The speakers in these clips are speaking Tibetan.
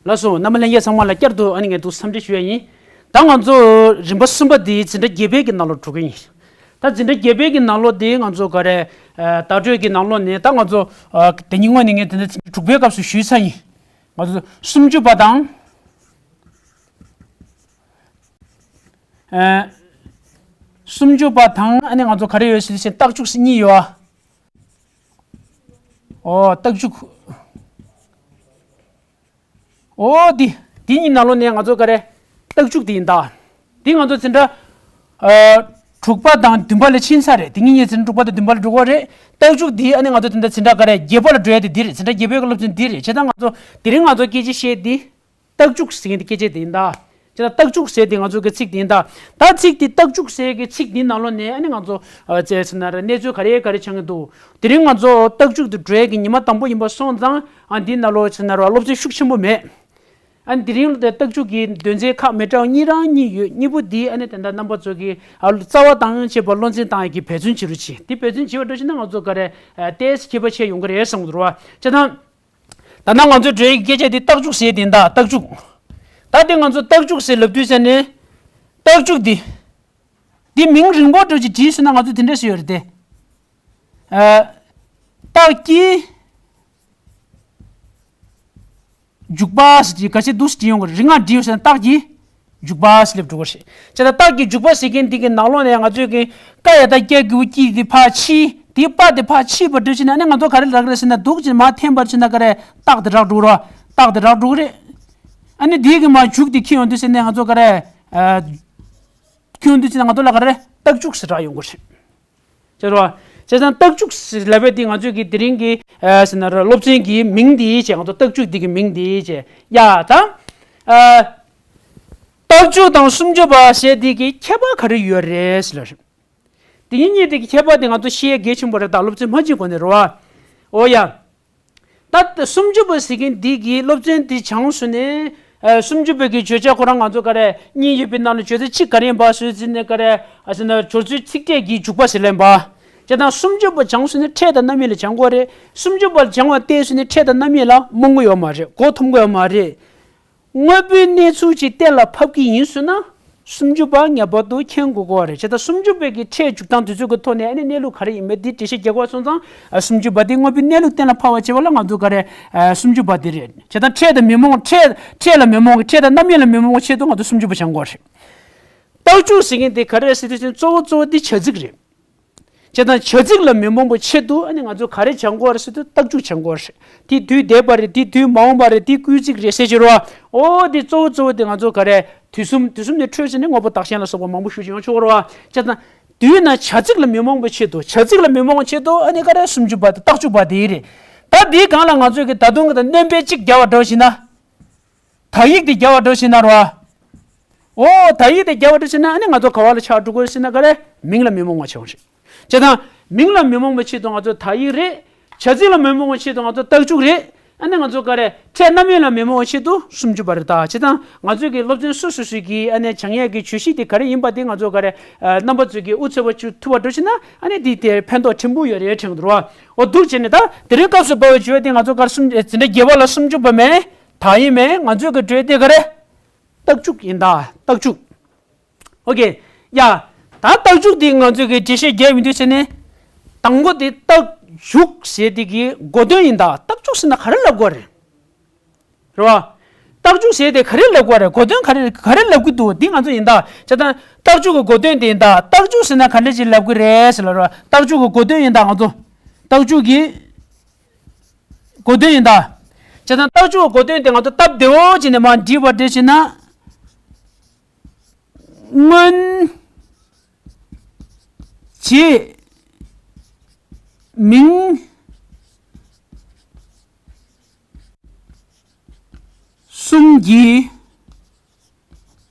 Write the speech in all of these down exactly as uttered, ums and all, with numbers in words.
ལགས་སོ། རྣམ་པ་ལྷན་རྒྱས་ཚང་མ་ལ་བསྐྱར་དུ་ཨ་ནི་ངས་འདུག་འཚམས་འདྲི་ཞུ་ཡ་ཡིན། ད་ང་ཚོ་རིམ་པ་གསུམ་པ་འདི་འཛིན་གྲྭ་བརྒྱད་པའི་གི་ནང་ལོགས་འགྲོ་གི་ཡིན། ད་འཛིན་གྲྭ་བརྒྱད་པའི་གི་ནང་ལོགས་འདི་ང་ཚོ་ག་རེ། ཨ། བརྡ་སྤྲོད་ཀྱི་ནང་ལོགས་ནས་ད་ང་ཚོ། ཨ། དེ་ཉིན་སྔོན་ནས་ངས་དེ་འདྲ་འཛིན་གྲྭ་དྲུག་པའི་སྐབས་སུ་ཞུས་ཚར་ཡིན། ང་ཚོ་སུམ་ཅུ་པ་དང་། ཨ། སུམ་ཅུ་པ་དང་ཨ་ནི་ང་ཚོ་ག་རེ་ཡོད་ཟེར་ན་རྟགས་འཇུག་གཉིས་ཡོད་ཨ། ཨོ། རྟགས་འཇུག་ཨོ། འདི། འདི་གཉིས་ནང་ལོགས་ནས་ང་ཚོ་ག་རེ། རྟགས་འཇུག་འདི་ཡིན་ད། འདི་ང་ཚོ་འཛིན་གྲྭ། ཨ། དྲུག་པ་དང་བདུན་པ་ལ་ཕྱིན་ཚར་རེད། འདི་གཉིས་ནས་འཛིན་གྲྭ་དྲུག་པ་དང་བདུན་པ་ལ་འགྲོ་གི་རེད། རྟགས་འཇུག་འདི་ཨ་ནི་ང་ཚོ་དེ་འདྲ་འཛིན་གྲྭ་ག་རེ་བརྒྱད་པ་ལ་འགྲོ་ཡ་དེ་འདི་རེད། འཛིན་གྲྭ་བརྒྱད་པའི་སློབ་ཚན་འདི་རེད། བྱས་ཙང་ང་ཚོ་དེ་རིང་ང་ཚོ་སྐད་ཆ་བཤད་འདི། རྟགས་འཇུག་ཟེར་མཁན་དེ་སྐད་ཆ་དེ་ཡིན་ད། ཅེས་དང་རྟགས་འཇུག་ཟེར་དེ་ང་ཚོ་གི་ཚིག་དེ་ཡིན་ད། ད་ཚིག་དེ་རྟགས་འཇུག་ཟེར་གི་ཚིག་དེའི་ནང་ལོགས་ནས་ཨ་ནི་ང་ཚོ། ཨ། ཅེས་ཟེར་ན་ར་གནས་ཚུལ་ག་རེ་ག་རེ་ཆགས་ཀྱི་འདུག་དེ་རིང་ང་ཚོ་རྟགས་འཇུག་དེ་འགྲོ་ཡ་གི་ཉི་མ་དང་པོ་ཡིན་པ་སོང་ཙང་ཨ་འདིའི་ནང་ལོགས་ཟེར་ན་ར་སློབ་ཚན་ཤུགས་ཆེན་པོ་མེད། ཨ་ནི་དེ་རིང་ལ་དེ་རྟགས་འཇུག་གི་འདོན་ཚན་ཁག་མི་འདྲ་བ་གཉིས་རང་གཉིས་ཡོད། གཉིས་པོ་འདི་ཨ་ནི་དེ་འདྲ་རྣམ་པ་ཚོ་གི། ཨ། རྩ་བ་དང་བཅས་པ་བློ་འཛིན་བཏང་ཡ་གི་འབད་བརྩོན་བྱེད་རོགས་གྱིས། དེ་འབད་བརྩོན་བྱེད་པ་འདྲ་བྱས་ན་ང་ཚོ་ག་རེ། ཨ། ཏོག་ཙམ་མཁས་པ་ཆགས་ཡོང་གི་རེད་བསམ་གི་འདུག་ར། བྱས་ཙང་། ད་ནང་ང་ཚོས་འགྲོ་ཡི་སྐད་ཆ་འདི་རྟགས་འཇུག་ཟེར་དེ་འདྲ་རྟགས་འཇུག་ད་དེ་ང་ཚོ་རྟགས་འཇུག་ཟེར་ལབ་དུས་ཙ་ནས། རྟགས་འཇུག་འདི། འདི་མིང་རིང་པོ་འདྲ་ཅིག་བྲིས་སོང་ན་ང་ཚོ་དེ་འདྲ་ཞིག་ཡོད་རེད་དེ། ཨ། རྟགས་ཀྱི་འཇུག་པ་ཟེར་གྱི་ག་ཚད་འདུག་ཟེར་ཡོང་གི་རེད། ང་བྲིས་ཡོད་ཟེར་ན་རྟགས་ཀྱི་འཇུག་པ་ཟེར་ལབ་འགྲོ་གི་རེད། བྱས་ཙང་རྟགས་ཀྱི་འཇུག་པ་ཟེར་མཁན་འདི་གི་ནང་ལོགས་ནས་ང་ཚོས་ཀྱི་ཀ་ཡ་བཏགས་ཀྱ་གི་གུ་ཀྱི་དེ་ཕར་ཕྱིས། དེའི་པ་དེ་ཕར་ཕྱིས་པ་འདྲ་བྱས་ན་ཨ་ནི་ང་ཚོ་ག་རེ་ལབ་ཀྱི་རེད་ཟེར་ན། འདུག་ཅེས་མར་འཐེན་པ་བྱས་ན་ག་རེ། རྟགས་དེ་རག་འགྲོ་གི་རེད། རྟགས་དེ་རག་འགྲོ་གི་རེད། ཨ་ནི་དེའི་གི་མར་འཇུག་དེ་འཁྱེར་ཡོང་དུས་ཟེར་ནས་ང་ཚོ་ག་རེ། ཨ། འཁྱེར་ཡོང་དུས་ཟེར་ན་ང་ཚོ་ལ་ག་རེ། རྟགས་འཇུག་ཟེར་རག་ཡོང་གི་རེད། བྱས་རོ། བྱས་ཙང་རྟགས་འཇུག་ཟེར་ལབ་པ་འདི་ང་ཚོས་ཀྱི་དེ་རིང་གི། ཨ། ཟེར་ན་ར་སློབ་ཚན་གྱི་མིང་འདི་བྱས། ང་ཚོ་རྟགས་འཇུག་འདི་གི་མིང་འདི་བྱས། ཡ་ད། ཨ། རྟགས་འཇུག་དང་སུམ་ཅུ་པ་ཟེར་འདི་གི་ཁྱད་པར་ག་རེ་ཡོད་རེད་ཟེར་ལབ་རེད། དེ་གཉིས་གཉིས་དེ་གི་ཁྱད་པར་དེ་ང་ཚོ་ཤེས་ཡ་གལ་ཆེན་པོ་རེད། ད་སློབ་ཚན་མ་བྱེད་གོང་ནས་རོ། ཨོ་ཡ། ད་སུམ་ཅུ་པ་ཟེར་མཁན་འདི་གི་སློབ་ཚན་འདི་སྦྱངས་སོང་ནས། ཨ། སུམ་ཅུ་པའི་གི་བརྗོད་བྱ་ཁོ་རང་ང་ཚོ་ག་རེ་གཉིས་ཡོད་པའི་ནང་ལ་བརྗོད་ཚིག་གཅིག་ག་རེ་ཡིན་པ་བཟོས་ཚིག་ནས་ག་རེ། ཨ། ཟེར་ན་སྦྱོར་ཚུལ་ཚིག་ཕྲད་ཀྱི་འཇུག་པ་ཟེར་ལེན་པ། བྱས་ཙང་སུམ་ཅུ་པ་སྦྱངས་སོང་ནས་ཕྲད་དང་རྣམ་དབྱེ་ལ་སྦྱང་དགོས་རེད། སུམ་ཅུ་པ་སྦྱང་བ་བལྟས་སོང་ནས་ཕྲད་དང་རྣམ་དབྱེ་ལ་རྨོངས་ཀྱི་ཡོད་མ་རེད། མགོ་འཐོམ་གྱི་ཡོད་མ་རེད། དངོས་པོའི་གནས་ཚུལ་ཅིག་གཏན་ལ་ཕབ་ཀྱི་ཡིན་ཟེར་ན། སུམ་ཅུ་པ་ངེས་པར་དུ་མཁྱེན་དགོས་ཀྱི་རེད། བྱས་ཙང་སུམ་ཅུ་པའི་གི་ཕྲད་འཇུག་སྟངས་དེ་ཚོའི་གི་ཐོག་ནས་ཨ་ནི་གནས་ལུགས་ག་རེ་ཡིན་མིན་དེ་འགྲེལ་བཤད་རྒྱག་དགོས་སོང་ཙང་། ཨ། སུམ་ཅུ་པ་དེ་དངོས་པོའི་གནས་ལུགས་གཏན་ལ་ཕབ་པ་བྱེད་པ་ལ་ང་ཚོ་ག་རེ། ཨ། སུམ་ཅུ་པ་དེ་རེད། བྱས་ཙང་ཕྲད་དང་མི་རྨོངས། ཕྲད། ཕྲད་ལ་མི་རྨོངས། ཕྲད་དང་རྣམ་དབྱེ་ལ་མི་རྨོངས་པའི་ཆེད་དུ་ང་ཚོ་སུམ་ཅུ་པ་སྦྱང་དགོས་རེད། རྟགས་འཇུག་ཟེར་མཁན་དེ་ག་རེ་ཟེར་དུས་ཙམ་གཙོ་བོ་གཙོ་བོ་དེ་བྱ་ཚིག་རེད། བྱས་ཙང་བྱ་ཚིག་ལ་མི་རྨོངས་པའི་ཆེད་དུ་ཨ་ནི་ང་ཚོ་ག་རེ་སྦྱང་དགོས་རེད་ཟེར་དུས་རྟགས་འཇུག་སྦྱང་དགོས་རེད། དེ་དུས་འདས་པ་རེད། དེ་དུས་མ་འོངས་པ་རེད། དེ་སྐུལ་ཚིག་རེད་ཟེར་གྱི་རེད་བ། ཨོ་དེ་གཙོ་བོ་གཙོ་བོ་དེ་ང་ཚོ་ག་རེ་དུས་གསུམ། དུས་གསུམ་ནས་འཕྲོས་ཟིན་ནས་དངོས་པོ་བདག་གཞན་ལ་སོགས་པ་མང་པོ་ཞུ་བཞིན་ཡོང་ཆོག་གི་རེད་བ། བྱས་ཙང་དུས་ན་བྱ་ཚིག་ལ་མི་རྨོངས་པའི་ཆེད་དུ། བྱ་ཚིག་ལ་མི་རྨོངས་པའི་ཆེད་དུ་ཨ་ནི་ག་རེ་སུམ་ཅུ་པ་དེ་རྟགས་འཇུག་པ་དེ་རེད། ད་དེའི་སྒང་ལ་ང་ཚོས་ཀྱི་ད་དུང་གི་ད་སྣོན་པ་གཅིག་རྒྱག་པ་འདྲ་བྱས་ན། དག་ཡིག་དེ་རྒྱག་པ་འདྲ་བྱས་ན་རེད་བ། ཨོ་དག་ཡིག་དེ་རྒྱག་པ་འདྲ་བྱས་ན་ཨ་ནི་ང་ཚོ་ག་བ་ལ་ཆགས་འགྲོ་དགོས་ཟེར་ན་ག་རེ། མིང་ལ་མི་རྨོངས་པ་བྱེད་དགོས་རེད། བྱས་ཙང་མིང་ལ་མི་རྨོངས་པའི་ཆེད་དུ་ང་ཚོ་དག་ཡིག་རེད། བྱ་ཚིག་ལ་མི་རྨོངས་པའི་ཆེད་དུ་ང་ཚོ་རྟགས་འཇུག་རེད། ཨ་ནི་ང་ཚོ་ག་རེ། ཕྲད་རྣམ་དབྱེ་ལ་མི་རྨོངས་པའི་ཆེད་དུ་སུམ་ཅུ་པ་རེད། ད་བྱས་ཙང་ང་ཚོའི་གི་སློབ་ཚན་སོ་སོ་སོའི་གི་ཨ་ནི་སྦྱང་ཡས་ཀྱི་བརྗོད་གཞི་དེ་ག་རེ་ཡིན་པ་དེ་ང་ཚོ་ག་རེ། ཨ། རྣམ་པ་ཚོས་ཀྱི་དབུ་ཚུགས་པ་བཅུག་ཐུབ་པ་འདྲ་བྱས་ན་ཨ་ནི་དེ་དེ་ཕན་ཐོགས་ཕྲན་བུ་ཡོད་རེད་དྲན་གྱི་འདུག་རེད་བ། ཨོ་འདུག་བྱས་ནས་ད་དེ་རིང་སྐབས་སུ་བབས་པའི་བརྗོད་དེ་ང་ཚོ་ག་རེ་སུམ། འཛིན་གྲྭ་བརྒྱད་པ་ལ་སུམ་ཅུ་པ་མེད། དག་ཡིག་མེད། ང་ཚོའི་གི་འགྲོས་དེ་ག་རེ། རྟགས་འཇུག་ཡིན་ད། རྟགས་འཇུག་ཨོ་ཀེ། ཡ། ད་རྟགས་འཇུག་འདི་ང་ཚོས་ཀྱི་འགྲེལ་བཤད་རྒྱག་ཡོང་དུས་ཟེར་ནས། དང་པོ་དེ་རྟགས་འཇུག་ཟེར་དེ་གི་གོ་དོན་ཡིན་ད། རྟགས་འཇུག་ཟེར་ན་ག་རེ་ལབ་དགོས་རེད། རེད་བ། རྟགས་འཇུག་ཟེར་དེ་ག་རེ་ལབ་དགོས་རེད། གོ་དོན་ག་རེ་ག་རེ་ལབ་གི་འདུག་འདི་ང་ཚོ་ཡིན་ད། བྱས་ཙང་རྟགས་འཇུག་གི་གོ་དོན་དེ་ཡིན་ད། རྟགས་འཇུག་ཟེར་ན་ག་འདྲ་ཅིག་ལབ་གི་རེད་ཟེར་ལབ་རེད་བ། རྟགས་འཇུག་གི་གོ་དོན་ཡིན་ད་ང་ཚོ། རྟགས་འཇུག་གི་གོ་དོན་ཡིན་ད། བྱས་ཙང་རྟགས་འཇུག་གི་གོ་དོན་དེ་ང་ཚོ་སྟབས་བདེ་བོ་བྱས་ནས་མར་འབྲི་བ་འདྲ་བྱས་ན། སྔོན་རྗེས་མིང་གསུམ་གྱི་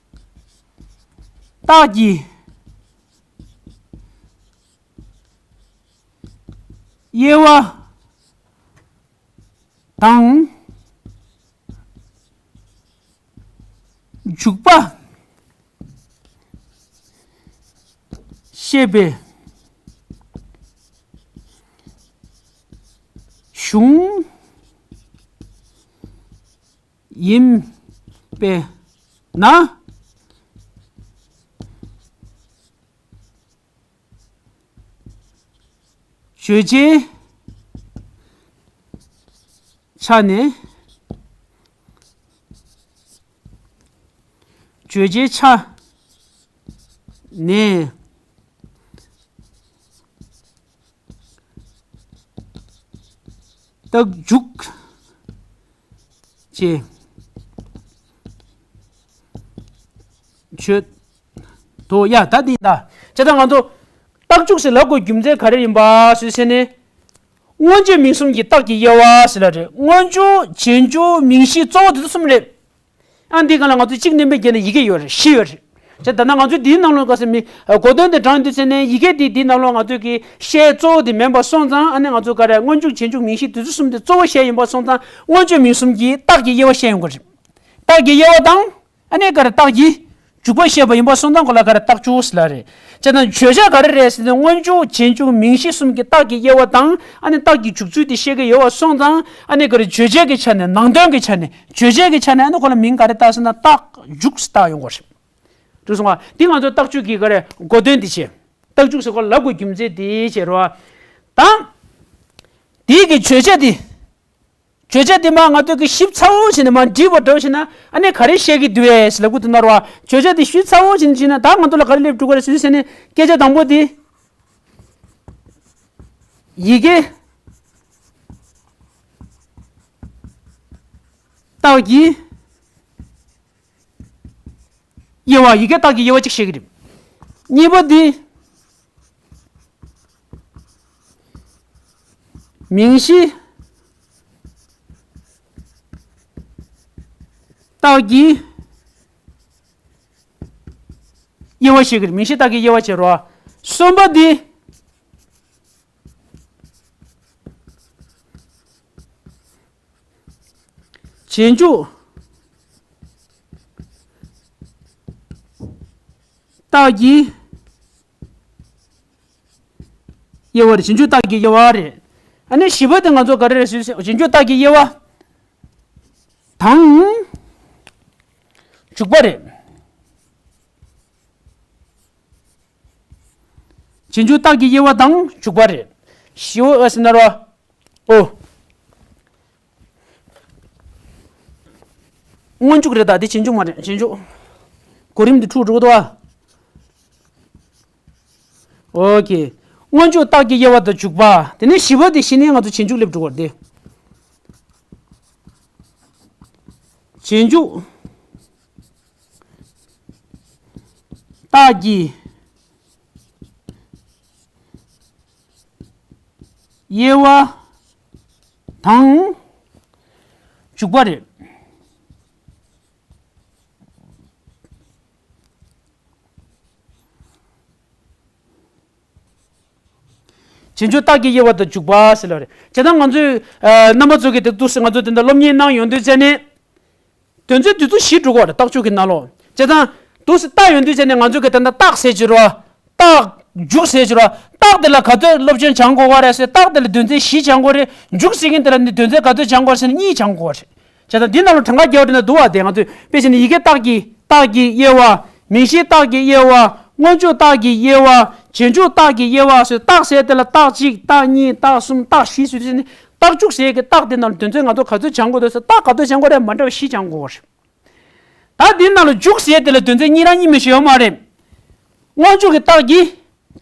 རྟགས་ཀྱི་དབྱེ་བ་དང་། འཇུག་པ་ཤེས་པའི་གཞུང་ ཡིན་པས་ན། བརྗོད་བྱའི་ཆ་ནས། བརྗོད་བྱའི་ཆ་ནས། རྟགས་འཇུག་ཅེས་བརྗོད་དོ། ཡ་ད་འདི་ད་བྱས་ཙང་ང་ཚོ་རྟགས་འཇུག་ཟེར་ལབ་དགོས་རྒྱུ་མཚན་ག་རེ་ཡིན་པ་ཞུས་ཟེར་ན། མངོན་བརྗོད་མིང་གསུམ་གྱི་རྟགས་ཀྱི་དབྱེ་བ་ཟེར་ལ་རེད། མངོན་བརྗོད། རྗེས་འཇུག་མིང་གཞི་གཙོ་བོ་དེ་ཚོ་གསུམ་རེད། ཨ་འདི་ག་ལ་ང་ཚོས་གཅིག་བསྣན་པའི་རྗེས་ནས་ཡི་གེ་ཡོད་རེད། བཞི་ཡོད་རེད། བྱས་ད་ལྟ་ང་ཚོས་འདིའི་ནང་ལོགས་ག་ས་མི་གོ་དོན་དེ་དྲངས་དུས་ཚེ་ནས་ཡི་གེ་འདི་འདིའི་ནང་ལོགས་ང་ཚོས་ཀྱི་བཤད་གཙོ་བོ་དེ་མིན་པ་སོང་ཙང་། ཨ་ནི་ང་ཚོ་ག་རེ་མངོན་བརྗོད། རྗེས་འཇུག་མིང་གཞི་དེ་ཚོ་གསུམ་དེ་གཙོ་བོ་བཤད་ཡིན་པ་སོང་ཙང་། མངོན་བརྗོད་མིང་གསུམ་གྱི་རྟགས་ཀྱི་དབྱེ་བ་བཤད་ཡོང་གི་རེད། རྟགས་ཀྱི་དབྱེ་བ་དང་། ཨ་ནི་ག་རེ་རྟགས་ཀྱི་འཇུག་པ་བཤད་པ་ཡིན་པ་སོང་ཙང་ཁོ་ལ་ག་རེ་རྟགས་འཇུག་ཟེར་ལ་རེད། བྱས་ཙང་བརྗོད་བྱ་ག་རེ་རེད་ཟེར་ན་མངོན་བརྗོད། རྗེས་འཇུག་མིང་གཞི་གསུམ་གྱི་རྟགས་ཀྱི་དབྱེ་བ་དང་། ཨ་ནི་རྟགས་ཀྱི་འཇུག་ཚུལ་དེ་བཤད་ཀྱི་ཡོད་པ་སོང་ཙང་། ཨ་ནི་ག་རེ་བརྗོད་བྱའི་གི་ཆ་ནས། ནང་དོན་གྱི་ཆ་ནས། བརྗོད་བྱའི་གི་ཆ་ནས་ཨ་ནི་ཁོ་ལ་མིང་ག་རེ་བཏགས་ཟེར་ན་རྟགས་འཇུག་ཟེར་བཏགས་ཡོང་གི་རེད། འགྲིག་སོང་ང་། འདི་ང་ཚོ་རྟགས་འཇུག་གི་ག་རེ་གོ་དོན་དེ་བྱས། རྟགས་འཇུག་ཟེར་ཁོ་ལབ་དགོས་རྒྱུ་མཚན་དེ་བྱས་རོ། ད་དེའི་གི་བརྗོད་བྱ་དེ། བརྗོད་བྱ་དེ་མར་ང་ཚོ་གིས་ཞིབ་ཚགས་པོ་བྱས་ནས་མར་འདྲིས་པ་འདྲ་བོ་བྱས་ན། ཨ་ནི་ག་རེ་བཤད་ཀྱི་འདུག་ཨེ་ཟེར་ལབ་དགོས་འདུག་ན་རོ། བརྗོད་བྱ་དེ་ཞིབ་ཚགས་པོ་བྱས་ནས་བྱས་ན་ད་ང་ཚོ་ལ་ག་རེ་སླེབས་འགྲོ་གི་རེད་ཟེར་ཟེར་ནས། སྐད་ཆ་དང་པོ་དེ། ཡི་གེ་རྟགས་ཀྱི་དབྱེ་བ། ཡི་གེ་རྟགས་ཀྱི་དབྱེ་བ་གཅིག་བཤད་ཀྱི་རེད། གཉིས་པ་འདི། མིང་གཞི་རྟགས་ཀྱི་དབྱེ་བ་བཤད་ཀྱི་རེད། མིང་གཞི་རྟགས་ཀྱི་དབྱེ་བ་བྱེད་རོགས། གསུམ་པ་འདི། རྗེས་འཇུག་རྟགས་ཀྱི་དབྱེ་བ་རེད། རྗེས་འཇུག་རྟགས་ཀྱི་དབྱེ་བ་རེད། ཨ་ནི་བཞི་པ་དེ་ང་ཚོ་ག་རེ་རེད་ཟེར་ན། རྗེས་འཇུག་རྟགས་ཀྱི་དབྱེ་བ་དང་འཇུག་པ་རེད། རྗེས་འཇུག་རྟགས་ཀྱི་དབྱེ་བ་དང་འཇུག་པ་རེད། བཞི་པ་ཨ་ཟེར་ན་རོ། ཨོ། སྔོན་འཇུག་རེད། ད་དེ་རྗེས་འཇུག་མ་རེད། རྗེས་འཇུག་གོ་རིམ་དེ་འཁྲུག་འགྲོ་གི་འདུག་ཨ། ཨོ་ཁེ། སྔོན་འཇུག་རྟགས་ཀྱི་དབྱེ་བ་དང་འཇུག་པ། དེ་ནས་བཞི་པ་དེ་བཞི་ནས་ང་ཚོ་རྗེས་འཇུག་སླེབས་འགྲོ་གི་རེད། རྗེས་འཇུག་རྟགས་ཀྱི་དབྱེ་བ་དང་འཇུག་པ་རེད། རྗེས་འཇུག་རྟགས་ཀྱི་དབྱེ་བ་དང་འཇུག་པ་ཟེར་ལ་རེད། བྱས་ཙང་ང་ཚོས་ཨ་རྣམ་པ་ཚོ་གིས་དེ་འདུག་སེ་ང་ཚོ་དེ་འདྲ་སློབ་གཉེར་གནང་ཡོང་དུས་ཙ་ནས། དོན་ཚན་དེ་ཚོ་བཞི་འགྲོ་གི་རེད། རྟགས་འཇུག་གི་ནང་ལོགས། བྱས་ཙང་འདུག་སེ་བལྟ་ཡོང་དུས་ཙ་ནས་ང་ཚོ་གིས་ད་ལྟ་རྟགས་ཟེར་གྱི་རོ། རྟགས་འཇུག་ཟེར་གྱི་རོ། རྟགས་དེ་ལ་ག་ཚོད་སློབ་སྦྱོང་སྦྱང་དགོས་པ་རེད་ཟེར། རྟགས་དེ་ལ་དོན་ཚན་བཞི་སྦྱང་དགོས་རེད། འཇུག་ཟེར་མཁན་དེ་ལ་ནི་དོན་ཚན་ག་ཚོད་སྦྱང་དགོས་རེད་ཟེར་ན་གཉིས་སྦྱང་དགོས་རེད། བྱས་ཙང་འདི་ནང་ལ་གྲངས་ཀ་རྒྱག་འགྲོ་ན་འདུག་བ། དེ་ང་ཚོས་དཔེ་བྱས་ན་ཡི་གེ་རྟགས་ཀྱི་རྟགས་ཀྱི་དབྱེ་བ། མིང་གཞི་རྟགས་ཀྱི་དབྱེ་བ། མངོན་བརྗོད་རྟགས་ཀྱི་དབྱེ་བ། རྗེས་འཇུག་རྟགས་ཀྱི་དབྱེ་བ་ཟེར། རྟགས་ཟེར་དེ་ལ་རྟགས་གཅིག་རྟགས་གཉིས། རྟགས་གསུམ། རྟགས་བཞི་ཟེར་དུས་ཙ་ནས། རྟགས་འཇུག་ཟེར་གྱི་རྟགས་དེ་ནང་ལ་དོན་ཚན་ང་ཚོ་ག་ཚོད་སྦྱང་དགོས་འདུག་ཟེར། རྟགས་ག་ཚོད་སྦྱང་དགོས་རེད། མ་འདྲ་བ་བཞི་སྦྱང་དགོས་རེད། ད་འདི་ནང་ལ་འཇུག་ཟེར་དེ་ལ་དོན་ཚན་གཉིས་རང་གཉིས་མེད་ཞིག་ཡོད་མ་རེད། སྔོན་འཇུག་གི་རྟགས་ཀྱི་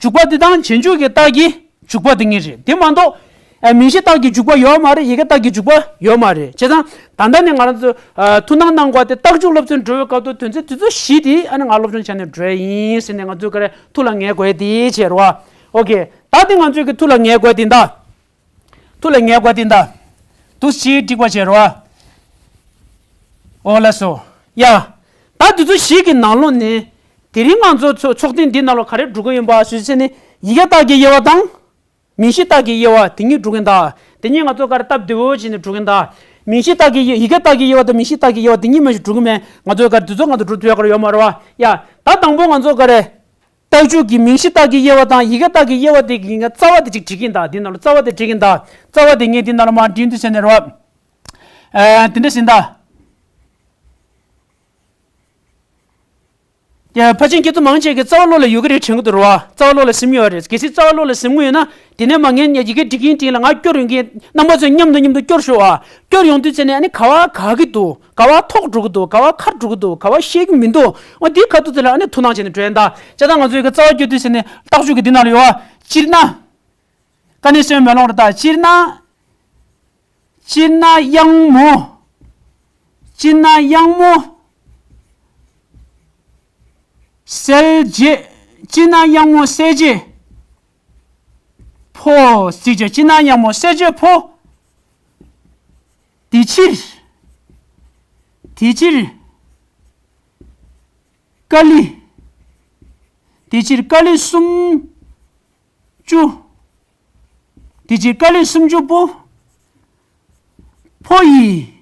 འཇུག་པ་དེ་དང་། རྗེས་འཇུག་གི་རྟགས་ཀྱི་འཇུག་པ་དེ་གཉིས་རེད། དེ་མ་གཏོགས་ཨ་མིང་གཞི་རྟགས་ཀྱི་འཇུག་པ་ཡོད་མ་རེད། ཡི་གེ་རྟགས་ཀྱི་འཇུག་པ་ཡོད་མ་རེད། བྱས་ཙང་ད་ལྟ་ནས་ང་རང་ཚོ་ཨ་ཐུགས་སྣང་གནང་དགོས་པ་དེ། རྟགས་འཇུག་སློབ་ཚན་འགྲོ་བའི་སྐབས་དུ་དོན་ཚན་དེ་ཚོ་བཞི་དེ་ཨ་ནི་ང་སློབ་སྦྱོང་བྱས་ནས་འགྲོ་ཡ་ཡིན་ཟེར་ནས་ང་ཚོས་ག་རེ་ཐུགས་ལ་ངེས་དགོས་ཡ་དེ་བྱས་རོ། ཨོ་ཁེ། ད་དེ་ང་ཚོས་ཀྱི་ཐུགས་ལ་ངེས་དགོས་ཡ་དེ་འདྲ། ཐུགས་ལ་ངེས་དགོས་དེ་འདྲ། འདུག་སེ་འགྲིག་པ་བྱེད་རོགས། ཨོ་ལགས་སོ། ཡ། ད་དེ་ཚོ་ཞིག་གི་ནང་ལོགས་ནས། དེ་རིང་ང་ཚོ་ཚོ་ཚོགས་ཐེངས་འདི་ནང་ལོགས་ག་རེ་སྒྲུབ་ཀྱི་ཡིན་པ་ཞུས་ཚེ་ནི། ཡི་གེ་རྟགས་ཀྱི་དབྱེ་བ་དང་། མིང་གཞི་རྟགས་ཀྱི་དབྱེ་བ་དེ་གཉིས་སྒྲུབ་ཀྱི་ཡིན་ད། དེ་གཉིས་ང་ཚོ་ག་རེ་སྟབས་བདེ་བོ་བྱས་ནས་སྒྲུབ་ཀྱི་ཡིན་ད། མིང་གཞི་རྟགས་ཀྱི་དབྱེ། ཡི་གེ་རྟགས་ཀྱི་དབྱེ་བ་དང་མིང་གཞི་རྟགས་ཀྱི་དབྱེ་བ་དེ་གཉིས་མ་གཞི་སྒྲུབ་ཀྱི་མེད། ང་ཚོ་ག་རེ་དེ་ཚོ་ང་ཚོ་སྒྲུབ་ཐུབ་ཡ་ག་རེ་ཡོད་མ་རེད་བ། ཡ། ད་དང་པོ་ང་ཚོ་ག་རེ། རྟགས་འཇུག་གི་མིང་གཞི་རྟགས་ཀྱི་དབྱེ་བ་དང་ཡི་གེ་རྟགས་ཀྱི་དབྱེ་བ་དེ་གི་ངས་རྩ་བ་དེ་ཅིག་བྲིས་ཀྱིན་གདའ། འདི་ནང་ལ་རྩ་བ་དེ་བྲིས་ཀྱིན་གདའ། རྩ་བ་དེ་ངས་འདི་ནང་ལ་མར་འབྲི་དུས་ཟེར་ནས་རོ། ཨ། དེ་འདྲ་ཟིན་གདའ། ཡ། ཕལ་ཆེར་ཁྱེད་ཚོ་མང་ཆེ་གི་རྩ་བ་བློ་ལ་ཡོད་ཀྱི་རེད་དྲན་གྱི་འདུག་རེད་བ། རྩ་བ་བློ་ལ་སིམ་ཡོད་རེད། གལ་སྲིད་རྩ་བ་བློ་ལ་སིམ་གྱི་ཡོད་ན། དེ་ནས་མ་ངས་ཡི་གེ་འབྲི་གིན་འབྲི་ལ་ང་སྐྱོར་ཡོང་གིན་རྣམ་པ་ཚོས་མཉམ་དུ་མཉམ་དུ་སྐྱོར་ཤོག་ཨ། སྐྱོར་ཡོང་དུས་ཚེ་ནས་ཨ་ནི་ག་བ་ག་གི་འདུག་ག་བ་ཐོག་འགྲོ་གི་འདུག་ག་བ་ཁར་འགྲོ་གི་འདུག་ག་བ་ཤེས་ཀྱི་མི་འདུག་འོ་འདི་ཁ་ཐུག་ཚེ་ལ་ཨ་ནི་ཐུགས་སྣང་བྱས་ནས་འགྲོ་ཡ་ད། བྱས་ཙང་ང་ཚོའི་གི་རྩ་བ་སྐྱོར་དུས་ཚེ་ནས་རྟགས་འཇུག་གི་འདི་ནང་ལ་ཡོད་བ། སྤྱིར་ན། དཀའ་གནད་སེལ་མེ་ལོང་རེད་ད། སྤྱིར་ན། སྤྱིར་ན་གཡང་མོ། སྤྱིར་ན་གཡང་མོ། གསལ་བྱེད། སྤྱིར་ན་གཡང་མོ་གསལ་བྱེད་ཕོ། གཟིགས་བྱ། སྤྱིར་ན་གཡང་མོ་གསལ་བྱེད་ཕོ། དེ་ཕྱིར། དེ་ཕྱིར། ཀ་ལི། དེ་ཕྱིར་ཀ་ལི་སུམ་ཅུ། དེ་ཕྱིར་ཀ་ལི་སུམ་ཅུ་པོ། ཕོ་ཡི།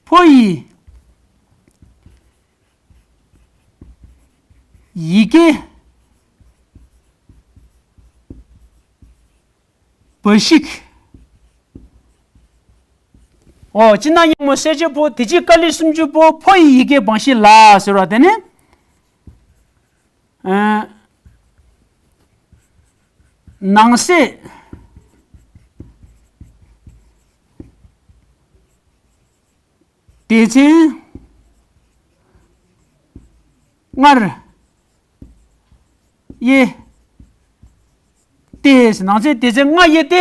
ཕོ་ཡི། ཡི་གེ། འབའ་ཞིག་ཨོ། སྤྱིར་ན་གཡང་མོ་གསལ་བྱེད་ཕོ། དེ་ཕྱིར་ཀ་ལི་སུམ་ཅུ་པོ། ཕོ་ཡི་ཡི་གེ་འབའ་ཞིག་ལ་ཟེར་བ་དེ་ནི། ཨ། ནང་གསེས་སྡེ་ཚན་ལྔར་དབྱེ་སྟེ། ནང་གསེས་སྡེ་ཚན་ལྔར་དབྱེ་སྟེ།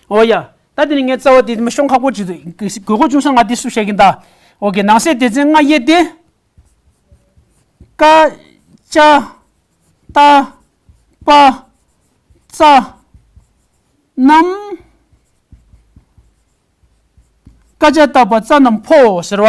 ཨོ་ཡ། ད་དེ་ནི་ངས་རྩ་བ་དེ་མི་ཤོང་ཁག་པོ་ཅིག་འདུག་དགོས་མཁོ་ཆུང་ས་ང་དེ་སུབ་བཤད་ཀྱིན་ད། ཨོ་ཀེ། ནང་གསེས་སྡེ་ཚན་ལྔར་དབྱེ་སྟེ། ཀ་ཅ་ཏ་པ་ཙ་རྣམས། ཀ་ཅ་ཏ་པ་ཙ་རྣམས་ཕོ་ཟེར་བ།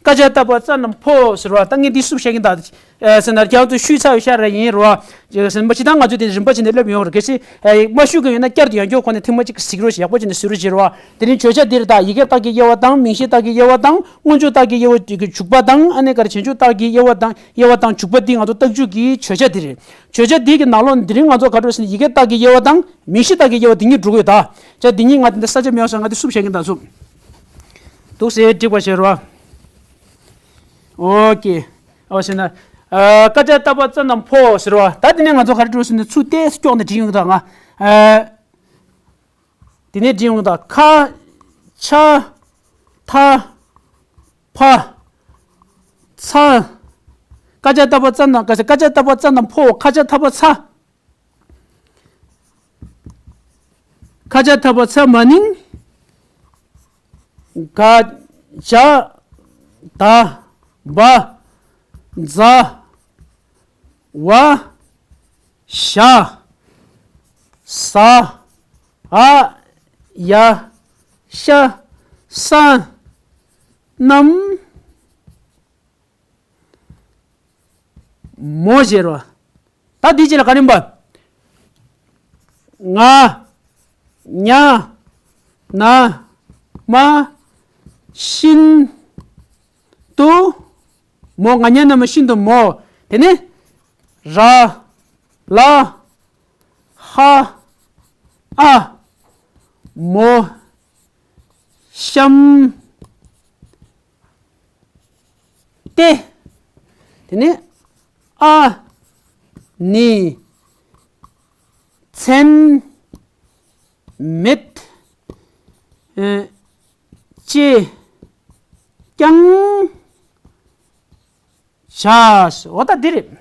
ཀ་ཅ་ཏ་པ་ཙ་རྣམས་ཕོ་ཟེར་བ། ད་ངས་འདི་སུབ་བཤད་ཀྱིན་ད། ཨེ། ཟེར་ན་རྒྱང་དུ་ཞུས་ཚར་བའི་ཤ་ར་ཡིན་རོ། ཟེར་ན་མ་ཅི་ད་ང་ཚོས་དེ་རིམ་པ་བྱས་ནས་སླེབས་ཡོང་རེད། གལ་སྲིད་ཨེ་མ་ཞུ་གི་ཡོད་ན་བསྐྱར་དུ་ཡང་བསྐྱར་ཁོ་ནས་ཐེངས་མ་གཅིག་གཟིགས་རོགས་ཞེས། ཡག་པོ་བྱས་ནས་གཟིགས་རོགས་བྱེད་རོགས། དེ་རིང་བརྗོད་བྱ་འདིར་ད་ཡི་གེ་རྟགས་ཀྱི་དབྱེ་བ་དང་། མིང་གཞི་རྟགས་ཀྱི་དབྱེ་བ་དང་། མངོན་བརྗོད་རྟགས་ཀྱི་དབྱེ་བ་འཇུག་པ་དང་། ཨ་ནི་ག་རེ་བྱང་ཆུབ་རྟགས་ཀྱི་དབྱེ་བ་དང་། དབྱེ་བ་དང་འཇུག་པ་འདི་ང་ཚོ་རྟགས་འཇུག་གི་བརྗོད་བྱ་འདི་རེད། བརྗོད་བྱ་འདི་གི་ནང་ལོགས་འདི་རིང་ང་ཚོ་ག་རེ་ཟེར་ན་ཡི་གེ་རྟགས་ཀྱི་དབྱེ་བ་དང་། མིང་གཞི་རྟགས་ཀྱི་དབྱེ་བ་འདི་གཉིས་འགྲོ་གི་ཡོད་ད། བྱས་འདི་གཉིས་ང་འདི་འདྲ་ས་ཆ་མེད་པ་སོང་། ང་འདི་སུབ་བྱེད་ཀྱིན་ད་སུབ། འདུག་སེ་འགྲིག་པ་བྱེད་རོགས། ཨོ་ཀེ། ཨོ་ཟེར་ན། ཨ། ཀ་ཅ་ཏ་པ་ཙ་རྣམས་ཕོ་ཟེར་བ། ད་དེ་ནས་ང་ཚོ་ག་རེ་འགྲོ་ཟེར་ན་ཚུར་ཏོག་ཙམ་སྐྱོག་ནས་བྲིས་ཡོང་གི་ད་ང་། ཨ། དེ་ནས་བྲིས་ཡོང་གི་ད། ཁ་ཆ་ཐ་ཕ་ཚ། ཀ་ཅ་ཏ་པ་ཙ་རྣམས། ཀ་ཅ་ཀ་ཅ་ཏ་པ་ཙ་རྣམས་ཕོ། ཁ་ཆ་ཐ་ཕ་ཚ། ཁ་ཆ་ཐ་ཕ་ཚ་མ་ནིང་། ག་ཇ་ད་བ་ཛ་ཝ་ཞ་ཟ་འ་ཡ་ཤ་ས་རྣམས། མོ་ཟེར་བ། ད་འདི་ཅི་ལ་ག་རིམ་པ། ང་ཉ་ན་མ་ཤིན་ཏུ་མོ། ང་ཉ་ན་མ་ཤིན་ཏུ་མོ། དེ་ནས་ར་ལ་ཧ་ཨ་མོ་ཤམ་ཏེ། དེ་ནས་ཨ་ནི་མཚན་མེད་ཨེ་ཅེས་ཀྱང་བྱ། འོ་ད་འདི་རེད།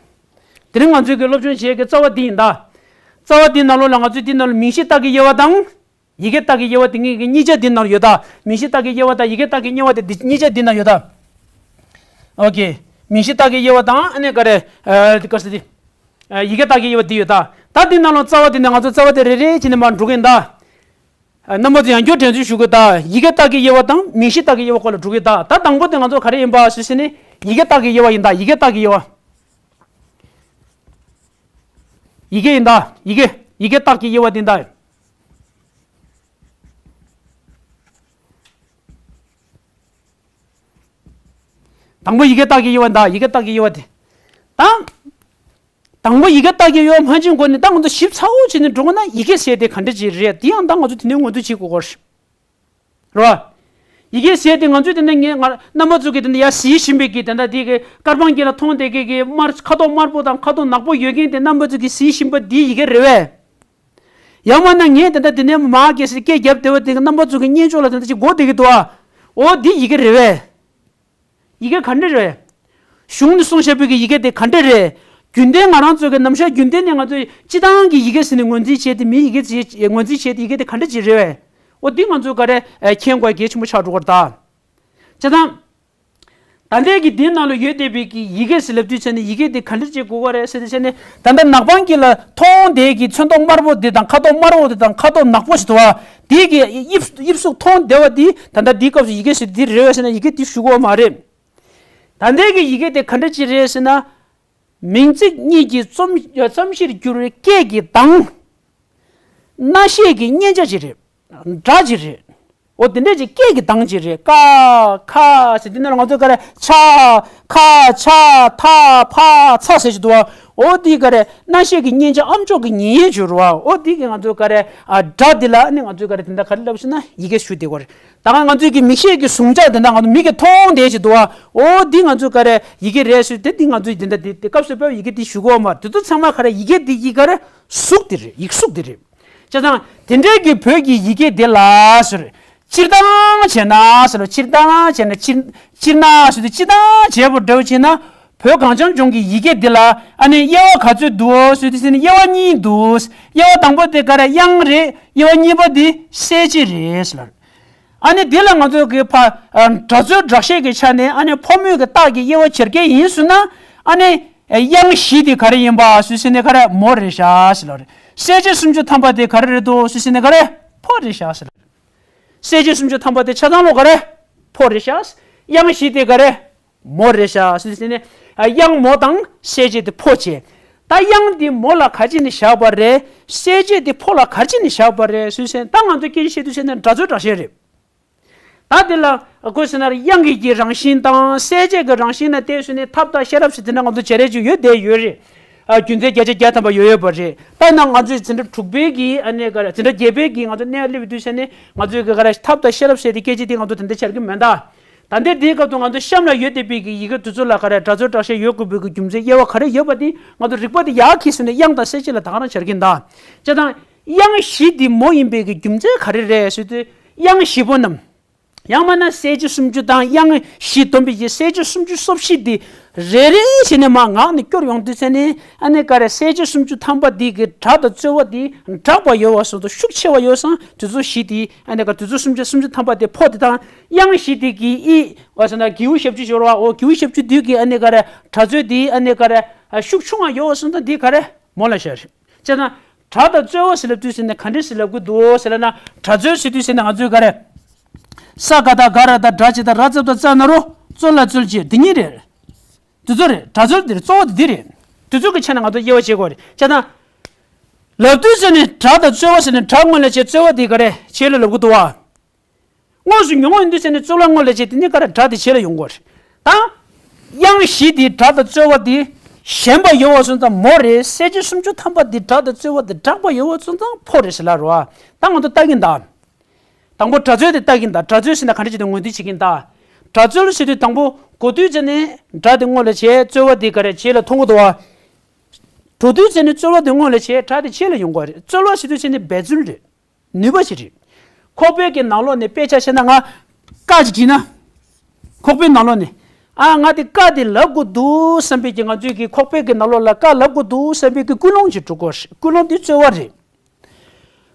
དེ་རིང་ང་ཚོའི་གི་སློབ་སྦྱོང་བྱེད་ཀྱི་རྩ་བ་འདི་ཡིན་ད། རྩ་བ་འདི་ནང་ལོགས་ལ་ང་ཚོས་འདི་ནང་ལ་མིང་གཞི་རྟགས་ཀྱི་དབྱེ་བ་དང་། ཡི་གེ་རྟགས་ཀྱི་དབྱེ་བ་དེ་གཉིས་ཀྱི་གཉིས་ཆ་འདི་ནང་ཡོད་ད། མིང་གཞི་རྟགས་ཀྱི་དབྱེ་བ་དང་ཡི་གེ་རྟགས་ཀྱི་དབྱེ་བ་དེ་འདི་གཉིས་ཆ་འདི་ནང་ཡོད་ད། ཨོ་ཀེ། མིང་གཞི་རྟགས་ཀྱི་དབྱེ་བ་དང་ཨ་ནི་ག་རེ། ཨ། དེ་ག་རེ་ཟེར་དེ། ཨ། ཡི་གེ་རྟགས་ཀྱི་དབྱེ་བ་འདི་ཡོད་ད། ད་འདི་ནང་ལ་རྩ་བ་དེ་ནས་ང་ཚོ་རྩ་བ་དེ་རེ་རེ་བྱས་ནས་མར་འགྲོ་གི་ཡིན་ད། ཨ། རྣམ་པ་ཚོ་ཡང་བསྐྱར་དྲན་གསོ་ཞུ་དགོས་ད། ཡི་གེ་རྟགས་ཀྱི་དབྱེ་བ་དང་མིང་གཞི་རྟགས་ཀྱི་དབྱེ་བ་སྐོར་ལ་འགྲོ་གི་ཡིན་ད། ད་དང་པོ་དེ་ང་ཚོ་ག་རེ་ཡིན་པ་ཞུས་ཟེར་ན་ཡི་གེ་རྟགས་ཀྱི་དབྱེ་བ་ཡིན་ད། ཡི་གེ་རྟགས་ཀྱི་དབྱེ་བ། ཡི་གེ་ཡིན་ད། ཡི་གེ། ཡི་གེ་རྟགས་ཀྱི་དབྱེ་བ་དེ་ཡིན་ད། དང་པོ་ཡི་གེ་རྟགས་ཀྱི་དབྱེ་བ་ད། ཡི་གེ་རྟགས་ཀྱི་དབྱེ་བ་དེ། ད། དང་པོ་ཡི་གེ་རྟགས་ཀྱི་དབྱེ་བ་ཕན་ཆད་འགོ་ནས་ད་ང་ཚོ་ཞིབ་ཚགས་པོ་བྱས་ནས་འགྲོ་དགོས་ན་ཡི་གེ་ཟེར་དེ་ག་འདྲ་ཅིག་རེད། དེ་ཡང་ད་ང་ཚོ་དེ་ནས་ངོ་སྤྲོད་བྱེད་དགོས་ཀྱི་རེད། རེད་བ། ཡི་གེ་ཟེར་དེ་ང་ཚོས་དེ་འདྲ་ངས་ང་རྣམ་པ་ཚོ་གི་དེ་འདྲ་ཡ་གཟིགས་བཞིན་པའི་གི་དེ་འདྲ་དེ་གི་དཀར་པང་གི་ལ་མཐོང་དེ་གི་གི་དམར་ཁ་དོག་དམར་པོ་དང་ཁ་དོག་ནག་པོ་ཡོད་མཁན་དེ་རྣམ་པ་ཚོ་གི་གཟིགས་བཞིན་པ་འདི་ཡི་གེ་རེད་བས། ཡང་མིན་ན་ངས་དེ་འདྲ་དེ་ནས་མ་གི་སི་སྐད་རྒྱབ་བསྡད་པ་དེ་གི་རྣམ་པ་ཚོ་གི་སྙན་ཅོག་ལ་དེ་འདྲ་ཅིག་གོ་བསྡད་ཀྱི་འདུག་ཨ། འོ་འདི་ཡི་གེ་རེད་བས། ཡི་གེ་ག་འདྲ་རེད། གཞུང་ནས་གསུངས་བཞག་པའི་གི་ཡི་གེ་དེ་ག་འདྲ་རེད། རྒྱུན་ལྡན་ང་རང་ཚོ་གི་ནམ་ཞག་རྒྱུན་ལྡན་ནས་ང་ཚོས་སྤྱི་བཏང་གི་ཡི་གེ་ཟེར་ནས་ངོས་འཛིན་བྱས་ཏེ་མིའི་ཡི་གེ་ཟེར་ངོས་འཛིན་བྱས་ཏེ་ཡི་གེ་དེ་ག་འདྲ་ཅིག་རེད་བས། འོ་འདི་ང་ཚོས་ག་རེ་མཁྱེན་དགོས་གལ་ཆེན་པོ་ཆགས་འགྲོ་གི་རེད་ད། སྤྱི་བཏང་། ད་ལྟའི་གི་འདི་ནང་ལ་ཡོད་བསྡད་པའི་གི་ཡི་གེ་ཟེར་ལབ་དུས་ཙ་ནས་ཡི་གེ་དེ་ག་འདྲ་ཅིག་དགོས་ཀྱི་རེད་ཟེར་དུས་ཙ་ནས་ད་ལྟ་ནག་པང་གི་ལ་མཐོང་བསྡད་ཀྱི་ཚོན་མདོག་དམར་པོ་འདི་དང་ཁ་དོག་དམར་པོ་འདི་དང་ཁ་དོག་ནག་པོ་ཞིག་འདུག་བ། དེའི་གི་དབྱིབས་དབྱིབས་གཟུགས་མཐོང་བསྡད་པ་འདི་ད་ལྟ་འདིའི་སྐབས་སུ་ཡི་གེ་ཟེར་འདི་རེད་བས་ཟེར་ན་ཡི་གེ་འདི་ཞུ་གི་ཡོད་མ་རེད། ད་ལྟའི་གི་ཡི་གེ་དེ་ག་འདྲ་ཅིག་རེད་ཟེར་ན། མིང་ཚིག་གཉིས་ཀྱི་རྩོམ་རྩོམ་གཞིར་གྱུར་བའི་སྐད་ཀྱི་གདངས། སྣ་ཤད་ཀྱི་སྙན་ཆ་ཅིག་རེད། སྒྲ་ཅིག་རེད། འོ་དེ་འདྲ་ཅིག་སྐད་ཀྱི་གདངས་ཅིག་རེད། ཀ་ཁ་ཟེར་དེ་ནས་ང་ཚོ་ག་རེ་ཆ་ཁ་ཆ་ཐ་ཕ་ཚ་ཟེར་གྱི་འདུག་བ། འོ་དེ་ག་རེ་སྣ་ཤད་ཀྱི་སྙན་ཆ་ཨམ་ཅོག་གི་ཉན་ཡས་ཅིག་རེད་བ། འོ་དེ་གི་ང་ཚོ་ག་རེ་ཨ་སྒྲ་དེ་ལ་ནི་ང་ཚོ་ག་རེ་དེ་འདྲ་ག་རེ་ལབ་ཟེར་ན་ཡི་གེ་ཞུ་བསྡད་ཀྱི་ཡོད་རེད། ད་ག་ང་ཚོའི་གི་མིག་ཤེས་ཀྱི་ཟུང་ཆ་དེ་འདྲ་ང་ཚོ་མིག་གིས་མཐོང་བསྡད་ཅིག་འདུག་བ། འོ་འདི་ང་ཚོ་ག་རེ་ཡི་གེ་རེད་ཟེར་དེ་འདི་ང་ཚོས་དེ་འདྲ་དེ་དེ་སྐབས་སུ་བབས་ཡི་གེ་འདི་ཞུ་གི་ཡོད་མ་རེད། དེ་ཚོ་ཚང་མ་ག་རེ་ཡི་གེ་འདི་ཡི་ག་རེ་གཟུགས་དེ་རེད། ཡིག་གཟུགས་དེ་རེད། བྱས་ཙང་དེ་འདྲའི་གི་བོད་ཀྱི་ཡི་གེ་འདི་ལ་ཟེར། སྤྱིར་བཏང་བྱས་ན་ཟེར་རོ། སྤྱིར་བཏང་བྱས་ན་སྤྱིར་སྤྱིར་ན་ཟེར་དུས་སྤྱིར་བཏང་བྱས་པ་འདྲ་བོ་བྱས་ན། བོད་གངས་ཅན་ལྗོངས་ཀྱི་ཡི་གེ་འདི་ལ་ཨ་ནི་དབྱེ་བ་ག་ཚོད་འདུག་ཟེར་དུས་ཟེར་ན་དབྱེ་བ་གཉིས་འདུག། དབྱེ་བ་དང་པོ་དེ་ག་རེ་དབྱངས་རེད། དབྱེ་བ་གཉིས་པ་དེ་གསལ་བྱེད་རེད་ཟེར། ཨ་ནི་འདི་ལ་ང་ཚོ་གི་ཕ་ཨ་སྒྲ་རྩོལ་སྒྲ་བཤད་ཀྱི་ཆ་ནས་ཨ་ནི་ཕོ་མོའི་གི་རྟགས་ཀྱི་དབྱེ་བ་འབྱེད་མཁན་ཡིན་ཟེར་ན། ཨ་ནི་དབྱངས་བཞི་དེ་ག་རེ་ཡིན་པ་ཟེར་ཟེར་ནས་ག་རེ་མོ་རེད་ཤག་ཟེར་ལ་རེད། གསལ་བྱེད་སུམ་ཅུ་ཐམ་པ་དེ་ག་རེ་རེད་འདུག་ཟེར་ཟེར་ནས་ག་རེ་ཕོ་རེད་ཤག་ཟེར་ལ་རེད། གསལ་བྱེད་སུམ་ཅུ་ཐམ་པ་དེ་ཆ་ཚང་ལོ་ག་རེ་ཕོ་རེད་ཤག། དབྱངས་བཞི་དེ་ག་རེ་མོ་རེད་ཤག་ཟེར་ཟེར་ནས། ཨ་དབྱངས་མོ་དང་གསལ་བྱེད་དེ་ཕོ་བྱས། ད་དབྱངས་དེ་མོ་ལ་ག་ཅི་ནས་བཞག་པ་རེད། གསལ་བྱེད་དེ་ཕོ་ལ་ག་ཅི་ནས་བཞག་པ་རེད་ཟེར་ཟེར་ད་ང་ཚོ་སྐད་ཆ་བཤད་དུས་ཟེར་ན་སྒྲ་རྩོལ་སྒྲ་བཤད་རེད། ད་དེ་ལ་ཁོས་ཟེར་ན་དབྱངས་ཀྱི་རང་བཞིན་དང་གསལ་བྱེད་ཀྱི་རང་བཞིན་ལ་བལྟས་ཟེར་ནས་ཐབས་དང་ཤེས་རབ་ཟེར་དེ་འདྲ་ང་ཚོ་བྱེད་རེས་ཅིག་ཡོད་བསྡད་ཡོད་རེད། ཨ་རྒྱུ་མཚན་བརྒྱ་ཆ་བརྒྱ་ཐམ་པ་ཡོད་ཡོད་པ་རེད། ད་ན་ང་ཚོས་འཛིན་གྲྭ་དྲུག་པའི་གི་ཨ་ནི་ག་རེ་འཛིན་གྲྭ་བརྒྱད་པའི་གི་ང་ཚོ་གནས་སླེབས་དུས་ཟེར་ནས་ང་ཚོས་གི་ག་རེ་ཐབས་དང་ཤེས་རབ་ཟེར་དེ་སྐད་ཆ་དེ་ང་ཚོ་དེ་འདྲ་བྱེད་ཀྱི་མེད་ད། ད་ལྟའི་དེའི་སྐབས་དུ་ང་ཚོ་གཤམ་ལ་ཡོད་བསྡད་པའི་གི་ཡི་གེ་དེ་ཚོ་ལ་ག་རེ་སྒྲ་རྩོལ་སྒྲ་བཤད་ཡོད་དགོས་པའི་གི་རྒྱུ་མཚན་དབྱེ་བ་ག་རེ་ཡོད་པ་དེ་ང་ཚོ་རིག་པ་དེ་ཡར་ཁྱེར་ཟེར་ནས་དབྱངས་དང་གསལ་བྱེད་ལ་ད་ག་རང་སྦྱར་གྱིན་གདའ། བྱས་ཙང་དབྱངས་བཞི་དེ་མོ་ཡིན་པའི་གི་རྒྱུ་མཚན་ག་རེ་རེད་ཟེར་དུས་དབྱངས་བཞི་པོ་རྣམས། ཡང་མིན་ན་གསལ་བྱེད་སུམ་ཅུ་དང་དབྱངས་བཞི་བསྡོམས་པའི་གི་གསལ་བྱེད་སུམ་ཅུ་སོ་བཞི་དེ་རེ་རེ་བྱས་ནས་མར་ངག་ནས་སྐྱོར་ཡོང་དུས་ཙ་ནས་ཨ་ནི་ག་རེ་གསལ་བྱེད་སུམ་ཅུ་ཐམ་པ་དེ་གི་སྒྲ་དང་རྩོལ་བ་དེ་དྲག་པ་ཡོད་པ་སོགས་དང་ཤུགས་ཆེ་བ་ཡོད་ཙང་དེ་ཚོ་བཞི་དེ་ཨ་ནི་ག་དེ་ཚོ་སུམ་ཅུ་སུམ་ཅུ་ཐམ་པ་དེ་ཕོ་དེ་དང་དབྱངས་བཞི་དེ་གི་ཨི་བ་ཟེར་ན་གིའུ་ཞབས་ཀྱུ་ཤོར་བ་འོ་གིའུ་ཞབས་ཀྱུ་དེ་གི་ཨ་ནི་ག་རེ་སྒྲ་རྩོལ་དེ་ཨ་ནི་ག་རེ་ཤུགས་ཆུང་བ་ཡོད་པ་སོགས་དང་དེ་ག་རེ་མོ་ལ་བཞག་རེད། བྱས་ན། སྒྲ་དང་རྩོལ་བ་ཟེར་ལབ་དུས་ཟེར་ནས་ག་འདྲས་ཟེར་ལབ་ཀྱི་འདུག་ཟེར་ལབ་ན་སྒྲ་རྩོལ་ཟེར་དུས་ཟེར་ནས་ང་ཚོས་ག་རེ། ས་ག་བཏགས་སྒ་ར་བཏགས་སྒྲ་ཇི་བཏགས་ར་ཙ་བཏགས་རྩ་ན་རོ་རྩོལ་ལ་རྩོལ་བྱེད་འདི་གཉིས་རེད། འདི་ཚོ་རེད་སྒྲ་རྩོལ་འདི་རེད་གཙོ་བོ་འདི་འདི་རེད། འདི་ཚོ་གི་ཆ་ནས་ང་ཚོ་དབྱེ་བ་ཕྱེ་དགོས་རེད་བྱས་ན། ལབ་དུས་ཟེར་ནས་སྒྲ་དང་རྩོལ་བ་ཟེར་ནས་སྒྲ་སྔོན་ལ་བྱས་རྩོལ་བ་འདི་ག་རེ་བྱེད་ལ་ལབ་ཀྱི་འདུག་བ། དངོས་སུ་མྱོང་བ་ཡིན་དུས་ཟེར་ནས་རྩོལ་བ་སྔོན་ལ་བྱས་དེ་ནི་ག་རེ་སྒྲ་དེ་བྱེད་ལ་ཡོང་གི་རེད། ད། དབྱངས་བཞི་དེ་སྒྲ་དང་རྩོལ་བ་དེ་ཞན་པ་ཡོད་པ་སོང་ཙང་མོ་རེད། གསལ་བྱེད་སུམ་ཅུ་ཐམ་པ་དེ་སྒྲ་དང་རྩོལ་བ་དེ་དྲག་པ་ཡོད་པ་སོང་ཙང་ཕོ་རེད་ཟེར་ལབ་རེད་བ། ད་ང་ཚོ་ལྟ་གིན་གདའ། དང་པོ་སྒྲ་རྩོལ་དེ་ལྟ་གིན་གདའ། སྒྲ་རྩོལ་ཟེར་ན་ག་འདྲ་ཅིག་དེ་ངོས་འཛིན་བྱེད་ཀྱིན་གདའ། སྒྲ་རྩོལ་ཟེར་དུས་དང་པོ་འགོ་དུས་ཙ་ནས་སྒྲ་དེ་སྔོན་ལ་བྱས་རྩོལ་བ་དེ་ག་རེ་བྱེད་ལ་མཐོང་གི་འདུག་བ། འགྲོ་དུས་ཙ་ནས་རྩོལ་བ་དེ་སྔོན་ལ་བྱས་སྒྲ་དེ་བྱེད་ལ་ཡོང་གི་རེད། རྩོལ་བ་ཟེར་དུས་ཙ་ནས་འབད་རྩོལ་རེད། ནུས་པ་ཞིག་རེད། ཁོག་པའི་གི་ནང་ལོགས་ནས་དཔེ་ཆ་བཤད་ན་ང་ཀ་ཅིག་བྲིས་ན། ཁོག་པའི་ནང་ལོགས་ནས། ཨ་ང་དེ་ཀ་དེ་ལབ་དགོས་འདུག་བསམ་པའི་གི་ང་ཚོའི་གི་ཁོག་པའི་གི་ནང་ལོགས་ལ་ཀ་ལབ་དགོས་འདུག་བསམ་པའི་གི་ཀུན་སློང་ཅིག་འགྲོ་གི་རེད། ཀུན་སློང་དེ་རྩོལ་བ་རེད།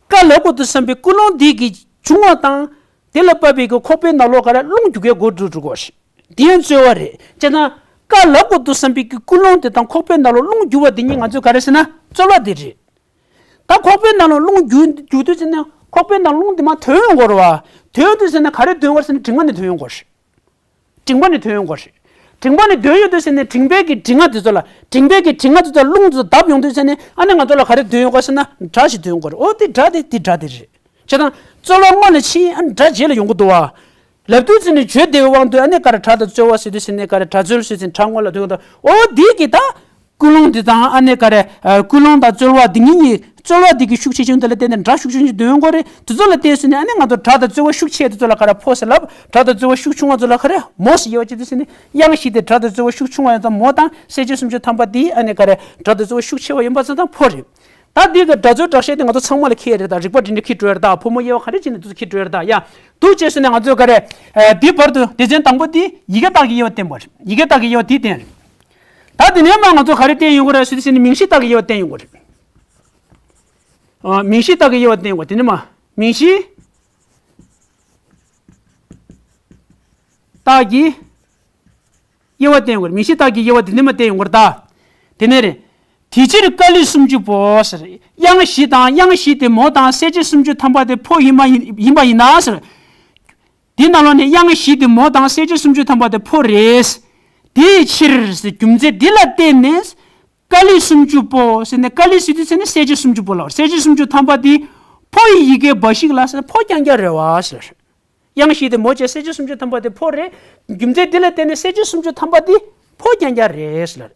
ཀ་ལབ་དགོས་འདུག་བསམ་པའི་ཀུན་སློང་དེ་གི་བྱུང་བ་དང་། དེ་ལ་བབས་པའི་གི་ཁོག་པའི་ནང་ལོགས་ག་རེ་རླུང་རྒྱུག་གི་སྒོ་འགྲོ་འགྲོ་གི་རེད། དེ་ཡང་རྩོལ་བ་རེད། བྱས་ཙང་ཀ་ལབ་དགོས་འདུག་བསམ་པའི་གི་ཀུན་སློང་དེ་དང་ཁོག་པའི་ནང་ལོགས་རླུང་རྒྱུག་པ་དེ་གཉིས་ང་ཚོས་ག་རེ་ཟེར་ན་རྩོལ་བ་དེ་རེད། ད་ཁོག་པའི་ནང་ལ་རླུང་རྒྱུག་རྒྱུག་དུས་ཙམ་ནས་ཁོག་པའི་ནང་རླུང་དེ་མར་ཐོན་ཡོང་གི་རེད་བ། ཐོན་དུས་ཙམ་ནས་ག་རེ་ཐོན་གི་རེད་ཟེར་ན་མགྲིན་པ་ནས་ཐོན་ཡོང་གི་རེད། མགྲིན་པ་ནས་ཐོན་ཡོང་གི་རེད། མགྲིན་པ་ནས་ཐོན་ཡོང་དུས་ཙམ་ནས་མགྲིན་པའི་གི་མགྲིན་རྔ་དེ་ཚོ་ལ་མགྲིན་པའི་གི་མགྲིན་རྔ་དེ་ཚོ་རླུང་དེ་ཚོ་བརྡབས་ཡོང་དུས་ཙམ་ནས་ཨ་ནི་ང་ཚོ་ལ་ག་རེ་ཐོན་ཡོང་གི་ཟེར་ན་སྒྲ་ཞིག་ཐོན་ཡོང་གི་རེད། ཨོ་དེ་སྒྲ་དེ་དེ་སྒྲ་དེ་རེད། བྱས་ཙང་རྩོལ་བ་སྔོན་ལ་ཕྱིན་ཨ་ནི་སྒྲ་རྗེས་ལ་ཡོང་གི་འདུག་བ། ལབ་དུས་ཙམ་ནས་བརྗོད་བདེ་བའི་དབང་དུ་ཨ་ནི་ག་རེ་སྒྲ་དང་རྩོལ་བ་ཟེར་དུས་ཙམ་ནས་ག་རེ་སྒྲ་རྩོལ་ཟེར་ཙམ་སྒྲ་སྔོན་ལ་ཐོན་གི་འདུག་ཨོ་དེ་གི་ད། ཀུན་སློང་འདི་དང་ཨ་ནི་ག་རེ། ཨ་ཀུན་སློང་དང་རྩོལ་བ་འདི་གཉིས་ཀྱི་ རྩོལ་བ་འདི་གི་ཤུགས་ཆེ་ཆུང་དེ་ལ་བརྟེན་ནས་སྒྲ་ཤུགས་ཆུང་ཆུང་འདོན་དགོས་རེད། དེ་ཚོ་ལ་བརྟེན་ཟེར་ནས་ཨ་ནི་ང་ཚོ་སྒྲ་དང་རྩོལ་བ་ཤུགས་ཆེ་དེ་ཚོ་ལ་ག་རེ་ཕོ་ཟེར་ལབ། སྒྲ་དང་རྩོལ་བ་ཤུགས་ཆུང་བ་ཚོ་ལ་ག་རེ་མོ་ཟེར། དབྱེ་བ་ཕྱེ་དུས་ཟེར་ནས་དབྱངས་བཞི་དེ་སྒྲ་དང་རྩོལ་བ་ཤུགས་ཆུང་བ་ཡིན་ཙང་མོ་དང་གསལ་བྱེད་སུམ་ཅུ་ཐམ་པ་འདི་ཨ་ནི་ག་རེ་སྒྲ་དང་རྩོལ་བ་ཤུགས་ཆེ་བ་ཡིན་པ་ཙམ་དང་ཕོ་རེད། ད་འདི་གི་སྒྲ་རྩོལ་སྒྲ་བཤད་དེ་ང་ཚོ་ཚང་མ་ལ་ཁེལ་རེད། ད་རིག་པ་འདི་འདྲ་ཁེལ་འགྲོ་ཡ་རེད། ད་ཕོ་མོ་དབྱེ་བ་ག་རེ་བྱས་ནས་དུས་ཚོད་ཁེལ་འགྲོ་ཡ་རེད། ད་ཡ་འདུག་བྱས་ཟེར་ནས་ང་ཚོས་ག་རེ་ཨ་འདི་བར་དུ་སྡེ་ཚན་དང་པོ་འདི་ཡི་གེ་སྟག་གི་དབྱེ་བ་བསྟན་པ་རེད། ཡི་གེ་སྟག་གི་དབྱེ་བ་འདི་བསྟན་རེད། ད་འདི་ནས་མ་ང་ཚོ་ག་རེ་བསྟན་ཡོང་གི་རེད་ཟེར་དུས་ཟེར་ནས་མིང་གཞི་སྟག་གི་དབྱེ་བ་བསྟན་ཡོང་གི་རེད། ཨ་མིང་གཞི་སྟག་གི་དབྱེ་བ་བསྟན་ཡོང་གི་རེད། དེ་ནས་མ་མིང་གཞི་སྟག་གི་དབྱེ་བ་བསྟན་ཡོང་གི་རེད། མིང་གཞི་སྟག་གི་དབྱེ་བ་འདི་ནས་མ་བསྟན་ཡོང་གི་རེད་ད། དེ་ནས་རེད། དེ་ཕྱིར་ཀ་ལི་སུམ་ཅུ་པོ་ཟེར། དབྱངས་བཞི་དང་དབྱངས་བཞི་དེ་མོ་དང་གསལ་བྱེད་སུམ་ཅུ་ཐམ་པ་དེ་ཕོ་ཡིན་པ་ཡིན་ཡིན་པ་ཡིན་ན་ཟེར། འདི་ནང་ལོགས་ནས་དབྱངས་བཞི་དེ་མོ་དང་གསལ་བྱེད་སུམ་ཅུ་ཐམ་པ་དེ་ཕོ་རེད། དེའི་ཕྱིར་ཟེར། རྒྱུ་མཚན་འདི་ལ་བརྟེན་ནས་ཀ་ལི་སུམ་ཅུ་པོ་ཟེར་ནས། ཀ་ལི་ཟེར་དུས་ཟེར་ནས་གསལ་བྱེད་སུམ་ཅུ་པོ་ལ། གསལ་བྱེད་སུམ་ཅུ་ཐམ་པ་དེ་ཕོ་ཡི་ཡི་གེ་འབའ་ཞིག་ལ་ཟེར་ན་ཕོ་རྐྱང་རྐྱང་རེད་བ་ཟེར། དབྱངས་བཞི་དེ་མོ་བྱས་གསལ་བྱེད་སུམ་ཅུ་ཐམ་པ་དེ་ཕོ་རེད། རྒྱུ་མཚན་འདི་ལ་བརྟེན་ནས་གསལ་བྱེད་སུམ་ཅུ་ཐམ་པ་དེ་ཕོ་རྐྱང་རྐྱང་རེད་ཟེར།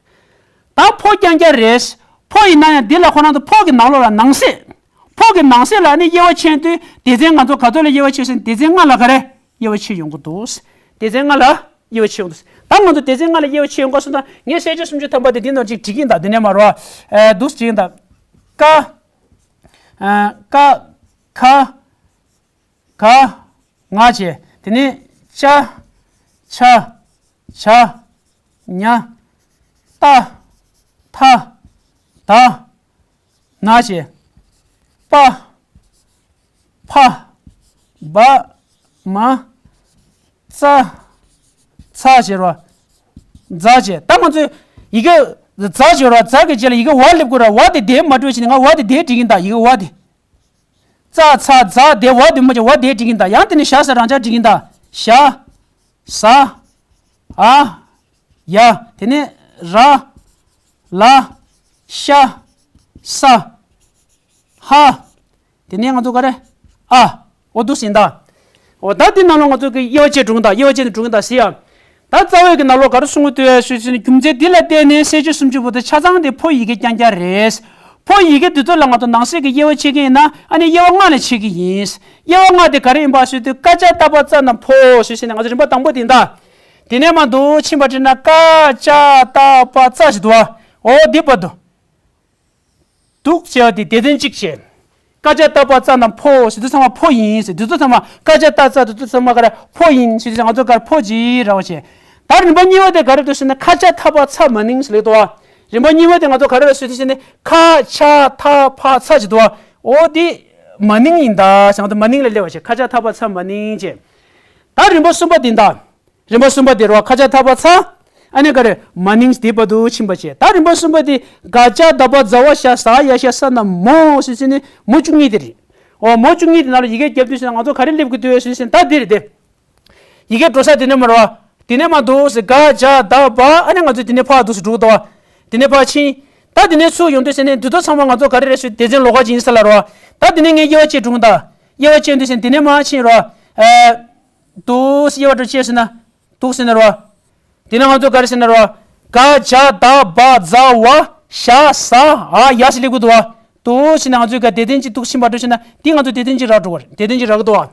ད་ཕོ་རྐྱང་རྐྱང་རེད། ཕོ་ཡིན་ན་ཡང་འདི་ལ་ཁོ་རང་ཚོ་ཕོ་གི་ནང་ལོགས་ལ་ནང་གསེས། ཕོ་གི་ནང་གསེས་ལ་ནི་དབྱེ་བ་ཕྱེ་དུས་སྡེ་ཚན་ང་ཚོ་ག་ཚོད་ལ་དབྱེ་བ་ཕྱེ་ཟེར་ན་སྡེ་ཚན་ལྔ་ལ་ག་རེ་དབྱེ་བ་ཕྱེ་ཡོང་གི་འདུག་སྡེ་ཚན་ལྔ་ལ་དབྱེ་བ་ཕྱེ་ཡོང་འདུག་ད་ང་ཚོ་སྡེ་ཚན་ལྔ་ལ་དབྱེ་བ་ཕྱེ་ཡོང་ག་སོང་ཙང་ངས་གསལ་བྱེད་སུམ་ཅུ་ཐམ་པ་དེ་འདི་ནང་ཅིག་བྲིས་ཀྱིན་གདའ། འདི་ནས་མར་བ། ཨ་འདུག་སེ་བྲིས་ཀྱིན་གདའ། ཀ་ཨ་ཀ་ཁ། ག། ང་བྱས། དེ་ནས་ཅ། ཆ། ཇ། ཉ། ཏ། ཐ། ད། ན་བྱས། པ། ཕ། བ། མ། ཙ། ཚ་བྱས་རོ། ཛ་བྱས། ད་ང་ཚོས་ཡི་གེ་ཛ་བྱས་རོ། ཛ་གི་རྗེས་ལ་ཡི་གེ་ཝ་སླེབས་དགོས་ར། ཝ་དེ་དེ་མ་འགྲོ་བྱས་ནས་ང་ཝ་དེ་དེ་བྲིས་ཀྱིན་གདའ། ཡི་གེ་ཝ་དེ། ཙ་ཚ་ཛ་དེ་ཝ་དེ་མ་བྱས་ཝ་དེ་བྲིས་ཀྱིན་གདའ། ཡང་དེ་ནས་ཞ་ཟེར་རང་འཇགས་བྲིས་ཀྱིན་གདའ། ཞ། ཟ། འ། ཡ། དེ་ནས་ར། ལ། ཤ། ས། ཧ། དེ་ནས་ང་ཚོ་ག་རེ། ཨ། འོ་འདུག་སེ་ཡིན་ད། འོ་ད་འདི་ནང་ལོགས་ང་ཚོ་གི་དབྱེ་བ་ཕྱེ་འགྲོ་གི་ད། དབྱེ་བ་ཕྱེ་ནས་འགྲོ་གི་ད་ཟེར་ཡ། ད་རྩ་བའི་གི་ནང་ལོགས་ག་རེ་གསུང་གི་འདུག་ཟེར་ན། རྒྱུ་མཚན་འདི་ལ་བརྟེན་ནས་གསལ་བྱེད་སུམ་ཅུ་པོ་དེ་ཆ་ཚང་དེ་ཕོ་ཡི་གེ་རྐྱང་རྐྱང་རེད། ཕོ་ཡི་གེ་འདི་ཚོ་ལ་ང་ཚོ་ནང་གསེས་ཀྱི་དབྱེ་བ་ཕྱེ་གི་ཡིན་ན་ཨ་ནི་དབྱེ་བ་ལྔ་ལ་ཕྱེ་གི་ཡིན། དབྱེ་བ་ལྔ་དེ་ག་རེ་ཡིན་པ་ཟེར་དུས་ཀ་ཅ་ཏ་པ་ཙ་རྣམས་ཕོ་ཟེར་ཟེར་ནས་ང་ཚོ་རིམ་པ་དང་པོ་དེ་ཡིན་ད། དེ་ནས་མར་འདུག་ཕྱིན་པ་བྱས་ན་ཀ་ཅ་ཏ་པ་ཙ་ཞིག་འདུག་བ། འོ་འདི་བར་དུ། འདུག་བྱས་པ་དེ་སྡེ་ཚན་གཅིག་བྱས། ཀ་ཅ་ཏ་པ་ཙ་རྣམས་ཕོ་ཟེར་དུས་ཚང་མ་ཕོ་ཡིན་ཟེར། དུས་ཚོད་ཚང་མ་ཀ་ཅ་ཏ་ཙ་དུས་ཚོད་ཚང་མ་ག་རེ་ཕོ་ཡིན་ཟེར་དུས་ང་ཚོ་ག་རེ་ཕོ་ཅིག་ར་བ་བྱས། ད་རིམ་པ་གཉིས་པ་དེ་ག་རེ་འདུག་ཟེར་ན་ཁ་ཆ་ཐ་པ་ཚ་མ་ནིང་ཟེར་ལེགས་འདུག་བ། རིམ་པ་གཉིས་པ་དེ་ང་ཚོ་ག་རེ་རེད་ཟེར་དུས་ཟེར་ན་ཁ་ཆ་ཐ་ཕ་ཚ་ཅིག་འདུག་བ། འོ་དེ་མ་ནིང་ཡིན་ད་ཟེར། ང་ཚོ་མ་ནིང་ལ་སླེབས་པ་བྱས། ཁ་ཆ་ཐ་པ་ཚ་མ་ནིང་བྱས། ད་རིམ་པ་གསུམ་པ་དེ་ད། རིམ་པ་གསུམ་པ་དེ་རོ། ཁ་ཆ་ཐ་པ་ཚ། ཨ་ནི་ག་རེ་མ་ནིང་དེ་བར་དུ་ཕྱིན་པ་བྱས། ད་རིམ་པ་གསུམ་པ་དེ་ག་ཅ་ད་པ་ཛ་ཝ་ཞ་ཟ་ཡ་ཤ་ས་ན་མོ་ཟེར་ཟེར་ནས་མོ་བཅུ་གཉིས་དེ་རེད། འོ་མོ་བཅུ་གཉིས་དེ་ནང་ལ་ཡི་གེ་རྒྱབ་དུས་ཟེར་ན་ང་ཚོ་ག་རེ་སླེབས་ཀྱི་འདུག་ཟེར་ཟེར་ན་ད་དེ་རེད་དེ། ཡི་གེ་འགྲོ་ས་དེ་ནས་མར་བ། དེ་ནས་མར་འདུག་སེ་ག་ཅ་ད་པ། ཨ་ནི་ང་ཚོ་དེ་ནས་ཕར་འདུག་སེ་འགྲོ་གི་འདུག་བ། དེ་ནས་ཕར་ཕྱིན། ད་དེ་ནས་ཚུར་ཡོང་དུས་ཟེར་ནས་འདི་ཚོ་ཚང་མ་ང་ཚོ་ག་རེ་རེད་ཟེར་སྡེ་ཚན་ལོགས་ཀ་ཅིག་ཡིན་ས་ལ་རོ། ད་དེ་ནས་ངས་དབྱེ་བ་ཕྱེ་འགྲོ་གི་འདུག་དབྱེ་བ་ཕྱེ་དུས་ཟེར་ན་དེ་ནས་མར་ཕྱིན་རོ། ཨ། འདུག་སེ་དབྱེ་བ་འགྲོ་ཕྱེ་ཟེར་ན། འདུག་ཟེར་ན་རོ། དེ་ནས་ང་ཚོ་ག་རེ་ཟེར་ན་རོ། ག་ཅ་ད་པ་ཛ་ཝ་ཞ་ཟ་འ་ཡ་ཟེར་སླེབས་ཀྱི་འདུག་བ། འདུག་ཟེར་ན་ང་ཚོས་ག་སྡེ་ཚན་གཅིག་འདུག་ཕྱིན་པ་འགྲོ་ཕྱིན་ན་དེ་ང་ཚོ་སྡེ་ཚན་གཅིག་རག་འགྲོ་བ་རེད། སྡེ་ཚན་གཅིག་རག་གི་འདུག་བ།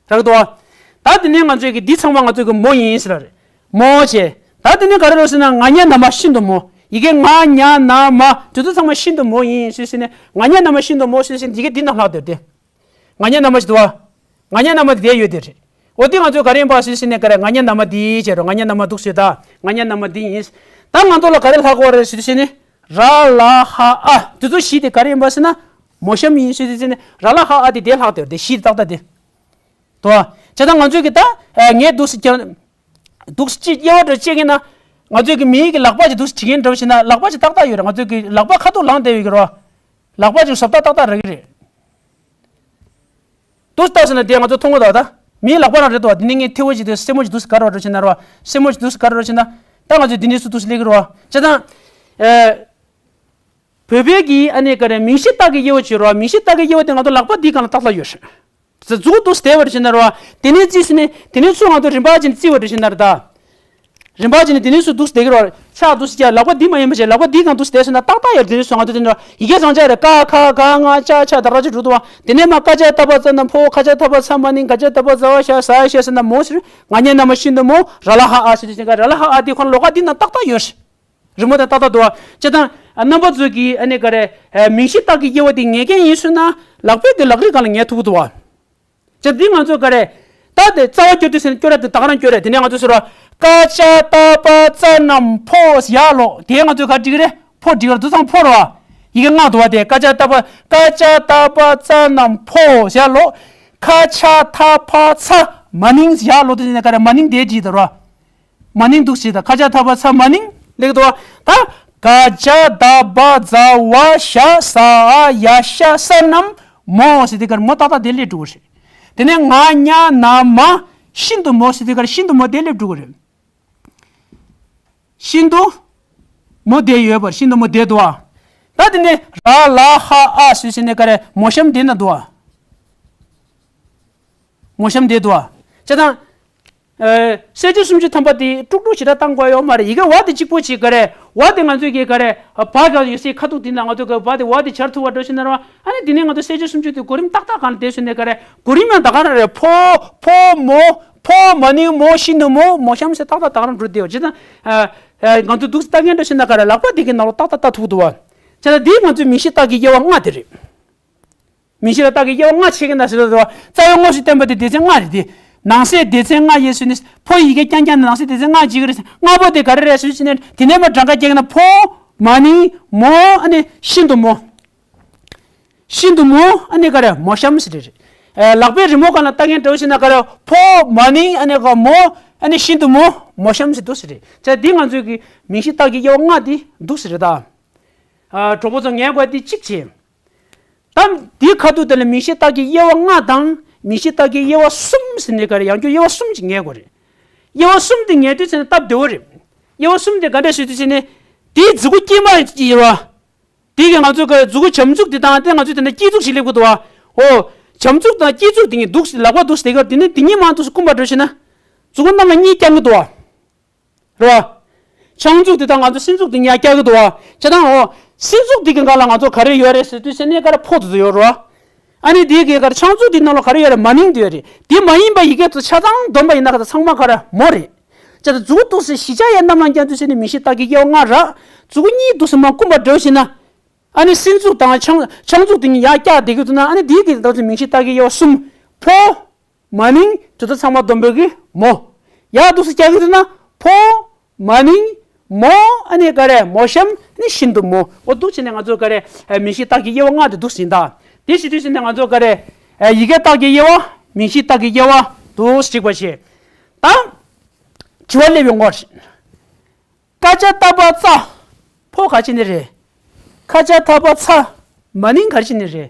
རག་གི་འདུག་བ། ད་དེ་ནས་ང་ཚོས་གི་འདི་ཚང་མ་ང་ཚོས་གི་མོ་ཡིན་ཟེར་ར་རེད། མོ་བྱས། ད་དེ་ནས་ག་རེ་རེད་ཟེར་ན་ང་ཉ་ན་མ་ཤིན་ཏུ་མོ། ཡི་གེ་ང་ཉ་ན་མ་དེ་ཚོ་ཚང་མ་ཤིན་ཏུ་མོ་ཡིན་ཟེར་ཟེར་ནས་ང་ཉ་ན་མ་ཤིན་ཏུ་མོ་ཟེར་ཟེར་ནས་ཡི་གེ་འདི་ནང་ལྷག་སྡོད་དེ། ང་ཉ་ན་མ་ཞིག་འདུག་བ། ང་ཉ་ན་མ་དེ་ཡོད་དེ་རེད། འོ་དེ་ང་ཚོས་ག་རེ་ཡིན་པ་ཟེར་ཟེར་ནས་ག་རེ་ང་ཉ་ན་མ་དེ་བྱས་རོ། ང་ཉ་ན་མ་འདུག་ཟེར་ད། ང་ཉ་ན་མ་དེ་ཡིན། ད་ང་ཚོ་ལ་ག་རེ་ལྷག་གོ་རེད་ཟེར་ཟེར་ནས། ར་ལ་ཧ་ཨ། དེ་ཚོ་བཞི་དེ་ག་རེ་ཡིན་པ་ཟེར་ན། མོ་གཤམ་ཡིན་ཟེར་ཟེར་ནས་ར་ལ་ཧ་ཨ་དེ་དེ་ལྷག་དེ་རེད་དེ། བཞི་དེ་ཏག་ཏག་དེ། དོ། བྱས་ཙང་ང་ཚོས་གི་ད། ངས་འདུག་སེ་ཀྱང་། འདུག་སེ་ཅིག་དབྱེ་བ་འདྲ་བྱེད་ཀྱི་ན། ང་ཚོས་གི་མིའི་གི་ལག་པ་ཅིག་འདུག་སེ་བྱེད་མཁན་འདྲ་བྱེད་ན་ལག་པ་ཅིག་ཏག་ཏག་ཡོད་རེད། ང་ཚོས་གི་ལག་པ་ཁ་ཐུག་ལངས་བསྡད་ཡོད་གི་རོ། ལག་པ་ཅིག་བཟོ་ལྟ་ཏག་ཏག་རག་གི་རེད། འདུག་སེ་ལྟ་ཟེར་ན་དེ་ང་ཚོ་མཐོང་གི་འདུག་ད། མིའི་ལག་པ་རང་རེད་དོ། དེ་ནས་ངས་ཐེ་བོ་ཅིག་དེ་སེན་མོ་ཅིག་འདུག་སེ་ག་རེ་བ་འདྲ་བྱེད་ན་རོ། སེན་མོ་ཅིག་འདུག་སེ་ག་རེ་བ་འདྲ་བྱེད་ན། ད་ང་ཚོས་འདི་ནས་སུ་འདུག་སེ་སླེབས་གི་རོ། བྱས་ཙང་། ཨེ། བོད་པའི་གི་ཨ་ནི་ག་རེ་མིང་གཞི་སྟག་གི་དབྱེ་བ་བྱེད་རོ། མིང་གཞི་སྟག་གི་དབྱེ་བ་དེ་ང་ཚོ་ལག་པ་འདིའི་སྒང་ལ་ཏག་ཏག་ཡོད་རེད། ཟེར་མཛུབ་གུ་འདུག་སེ་དེ་བར་བྱས་ན་རོ། དེ་ནས་བརྩིས་ཟེར་ནས་དེ་ནས་ཚུར་ང་ཚོ་རིམ་པ་བྱས་ནས་བརྩི་བར་བྱས་ན་རེད་ད། རིམ་པ་བྱས་ནས་དེ་ནས་སུ་འདུག་བསྡད་ཀྱི་རེད་བ། ཕྱག་འདུག་སེ་བྱས་ལག་པ་འདི་མ་ཡིན་པ་བྱས་ལག་པ་འདི་གང་འདུག་སེ་བསྡད་སོང་ན་ཏག་ཏག་ཡར་དེ་ནས་སུ་ང་ཚོ་དེ་འདྲ་ཡི་གེ་བཟང་ཆ་རེད། ཀ་ཁ་ག་ང་ཅ་ཆ་ད་ར་ཅི་འགྲོ་འདུག་བ། དེ་ནས་མ་ཀ་ཅ་ཏ་པ་ཙ་ན་ཕོ། ཁ་ཅ་ཐ་པ་ཚ་མ་ནིང་། ག་ཅ་ཏ་པ་ཛ་ཝ་ཞ་ཟ་ཡ་ཤ་ས་ན་མོ་ཟེར། ང་ཉ་ན་མ་ཤིན་ཏུ་མོ། ར་ལ་ཧ་ཨ་ཟེར་དུས་ཙང་ཀ་ར་ལ་ཧ་ཨ་དེ་ཁོ་ན་ལོགས་ཀ་འདི་ན་ཏག་ཏག་ཡོད་རེད། རི་མོ་དང་ཏག་ཏག་འདུག་བ། བྱས་ཙང་རྣམ་པ་ཚོ་གིས་ཨ་ནི་ག་རེ། མིང་གཞི་རྟགས་ཀྱི་དབྱེ་བ་འདི་ངེས་མཁན་ཡིན་སོང་ན་ལག་པས་དེ་ལག་རིས་སྒང་ལ་ངེས་ཐུབ་ཀྱི་འདུག་བ། ཅེས་འདི་ང་ཚོ་ག་རེ། ད་དེ་རྩ་བ་སྐྱོར་དུས་ཟེར་ན་སྐྱོར་ར་དེ་ད་ག་རང་སྐྱོར་རེད། དེ་ནས་ང་ཚོ་ཟེར་བ། ཀ་ཅ་ཏ་པ་ཙ་ན་ཕོ་ཡ་ལོ། དེ་ང་ཚོ་ག་འགྲིག་གི་རེད། ཕོ་འགྲིག་གི་རེད། དུ་ཚང་ཕོ་རེད་བ། ཡི་གེ་ལྔ་འདུག་བ། དེ་ཀ་ཅ་ཏ་པ་ཀ་ཅ་ཏ་པ་ཙ་ན་ཕོ་ཡ་ལོ། ཁ་ཆ་ཐ་ཕ་ཚ་མ་ནིང་ཡ་ལོ། དེ་ནས་ག་རེ་མ་ནིང་དེ་འགྲིག་དོ་རེད་བ། མ་ནིང་འདུག་ཟེར། ད་ཁ་ཆ་ཐ་བ་ཚ་མ་ནིང་ལེགས་འདུག་བ། ད་ག་ཇ་ད་བ་ཛ་བ་ཞ་ཟ་འ་ཡ་ཤ་ས་རྣམས་མོ་ཟེར་དུས་ཀར་མོ་ཏག་ཏག་དེ་སླེབས་འགྲོ་གི་རེད། དེ་ནས་ང་ཉ་ན་མ་ཤིན་ཏུ་མོ་ཟེར་དུས་ཀར་ཤིན་ཏུ་མོ་དེ་སླེབས་འགྲོ་གི་རེད། ཤིན་ཏུ་མོ་དེ་ཡོད་པར་ཤིན་ཏུ་མོ་དེ་འདུག་བ། ད་དེ་ནས་ར་ལ་ཧ་ཨ་ཟེར་ཟེར་ནས་ག་རེ་མོ་གཤམ་དེ་ན་འདུག་བ། མོ་གཤམ་དེ་འདུག་བ། བྱས་ཙང་། ཨ། གསལ་བྱེད་སུམ་ཅུ་ཐམ་པ་དེ་དཀྲུག་དཀྲུག་ཞེ་དྲག་བཏང་དགོས་ཡོད་མ་རེད། ཡི་གེ་བ་དེ་གཅིག་པོ་ཅིག་ག་རེ། བ་དེ་ང་ཚོས་ཀྱི་ག་རེ། བ་ག་ཡོད་སའི་ཁ་ཐུག་དེ་ན་ང་ཚོ་ག་བ་དེ་བ་དེ་སྦྱར་ཐུབ་པ་འགྲོ་ཞིག་ན་ར། ཨ་ནི་དེ་ནས་ང་ཚོ་གསལ་བྱེད་སུམ་ཅུ་དེ་གོ་རིམ་ཏག་ཏག་གང་ལ་བསྡད་སོང་ནས་ག་རེ། གོ་རིམ་ཡང་ད་ག་རང་རེད། ཕོ། ཕོ་མོ། ཕོ་མ་ནིང་མོ་ཤིན་ཏུ་མོ། མོ་གཤམ་ཟེར་ཏག་ཏག་ད་ག་རང་འགྲོ་བསྡད་ཡོད། བྱས་ཙང་། ཨ། ཨ། ང་ཚོ་འདུག་སེ་ལྟ་མཁན་འགྲོ་ཞིག་ན་ག་རེ་ལག་པ་དེ་གི་ནང་ལོགས་ཏག་ཏག་ལྟ་ཐུབ་འདུག་བ། བྱས་ཙང་འདི་ང་ཚོའི་མིང་གཞི་རྟགས་ཀྱི་དབྱེ་བ་ལྔ་དེ་རེད། མིང་གཞི་ལ་རྟགས་ཀྱི་དབྱེ་བ་ལྔ་ཕྱེ་གི་ན་ཟེར་བ། རྩ་བའི་དངོས་སུ་བསྟན་པ་དེ་སྡེ་ཚན་ལྔ་རེད་དེ། ནང་གསེས་སྡེ་ཚན་ལྔ་ཡིན་ཟེར་ནས་ཕོ་ཡི་གེ་རྐྱང་རྐྱང་ནང་གསེས་སྡེ་ཚན་ལྔ་བྱེད་ཀྱི་རེད། ལྔ་པོ་དེ་ག་རེ་རེད་ཟེར་ནས་དེ་ནས་མར་གྲངས་ཀ་རྒྱག་གི་ན་ཕོ། མ་ནིང་། མོ། ཨ་ནི་ཤིན་ཏུ་མོ། ཤིན་ཏུ་མོ། ཨ་ནི་ག་རེ་མོ་གཤམ་ཟེར་རེད། ཨ། ལག་པའི་རི་མོ་སྒང་ལ་ལྟ་མཁན་འདྲ་བོ་ཞིག་ན་ག་རེ་ཕོ། མ་ནིང་། ཨ་ནི་ག་མོ། ཨ་ནི་ཤིན་ཏུ་མོ། མོ་གཤམ་ཟེར་འདུག་ཟེར་རེད། བྱས་ཙང་འདི་ང་ཚོའི་གི་མིང་གཞི་རྟགས་ཀྱི་དབྱེ་བ་ལྔ་འདི་འདུག་ཟེར་རེད་ད། ཨ། གྲོགས་པོ་ཚོ་ངས་གོ་འདི་གཅིག་བྱས། ད་འདིའི་ཁ་ཐུག་དེ་ལ་མིང་གཞི་རྟགས་ཀྱི་དབྱེ་བ་ལྔ་དང་མིང་གཞི་རྟགས་ཀྱི་དབྱེ་བ་གསུམ་ཟེར་ནས་ག་རེ་ཡང་བསྐྱར་དབྱེ་བ་གསུམ་ཅིག་ངེས་དགོས་རེད། དབྱེ་བ་གསུམ་དེ་ངེས་དུས་ཚེ་ནས་སྟབས་བདེ་བོ་རེད། དབྱེ་བ་གསུམ་དེ་ག་འདྲ་ཞུ་དུས་ཚེ་ནས། དེའི་མཛུ་གུ་དཀྱིལ་མ་ཡོད་ཀྱི་ཡོད་ར། དེ་གི་ང་ཚོ་གི་མཛུ་གུ་བྱམས་མཛུག་དེ་དང་དེ་ང་ཚོ་དེ་ནས་སྐྱིད་མཛུག་ཞིག་སླེབས་ཀྱི་འདུག་བ། འོ། བྱམས་མཛུག་དང་སྐྱིད་མཛུག་དེ་གཉིས་འདུག་ལག་པ་འདུག་དེ་གར་དེ་ནས་དེ་གཉིས་མང་འདུག་སྐུམ་པ་འགྲོ་ཤེ་ན། མཛུ་གུ་རྣམས་ལ་གཉིས་བརྐྱང་གི་འདུག་བ། རེད་བ། ཕྱག་མཛུག་དེ་དང་ང་ཚོ་སྲིན་མཛུག་དེ་གཉིས་བརྐྱང་གི་འདུག་བ། བྱས་ཙང་འོ། སྲིན་མཛུག་དེ་གི་སྒང་ལ་ང་ཚོ་ག་རེ་ཡོད་རེད་ཟེར་དུས་ཚེ་ནས་ག་རེ་ཕོ་དེ་ཚོ་ཡོད་རེད་བ། ཨ་ནི་དེ་གི་ག་རེ་ཕྱག་མཛུག་དེ་ནང་ལ་ག་རེ་ཡོད་རེད། མ་ནིང་དེ་ཡོད་རེད། དེ་མ་ཡིན་པ་ཡི་གེ་ཚོ་ཆ་ཚང་བསྡོམས་པ་ཡིན་ན་ག་ཚང་མ་ག་རེ་མོ་རེད། བྱས་ཙང་མཛུ་གུ་འདུག་སེ་བཞི་ཆ་ཡའི་རྣམ་ལ་བརྐྱང་དུས་ཚེ་ནས་མིང་གཞི་རྟགས་ཀྱི་དབྱེ་བ་ལྔ་ར། མཛུ་གུ་གཉིས་འདུག་སེ་མར་སྐུམ་པ་འགྲོ་ཤེ་ན། ཨ་ནི་སྲིན་མཛུག་དང་ཕྱག་ཕྱག་མཛུག་དེ་གཉིས་ཡར་བཀྱག་བསྡད་ཀྱི་འདུག་ན། ཨ་ནི་དེའི་གི་ད་ཚོ་མིང་གཞི་རྟགས་ཀྱི་དབྱེ་བ་གསུམ། ཕོ། མ་ནིང་། དེ་ཚོ་ཚང་མ་བསྡོམས་པའི་གི་མོ། ཡར་འདུག་སེ་བཀྱག་གི་འདུག་ན། ཕོ། མ་ནིང་། མོ། ཨ་ནི་ག་རེ་མོ་གཤམ། ཨ་ནི་ཤིན་ཏུ་མོ། འོ་འདུག་བྱས་ནས་ང་ཚོ་ག་རེ་མིང་གཞི་རྟགས་ཀྱི་དབྱེ་བ་ལྔ་དེ་འདུག་ཟིན་ད། དེ་བྱེད་དུས་ཟིན་ནས་ང་ཚོ་ག་རེ་ཡི་གེ་རྟགས་ཀྱི་དབྱེ་བ། མིང་གཞི་རྟགས་ཀྱི་དབྱེ་བ་འདུག་སེ་གཅིག་པ་བྱས། ད། དྲི་བ་སླེབས་ཡོང་གི་རེད། ཀ་ཅ་ཏ་པ་ཙ། ཕོ་ག་རེ་བྱས་ནས་རེད། ཁ་ཅ་ཐ་པ་ཚ། མ་ནིང་ག་རེ་བྱས་ནས་རེད།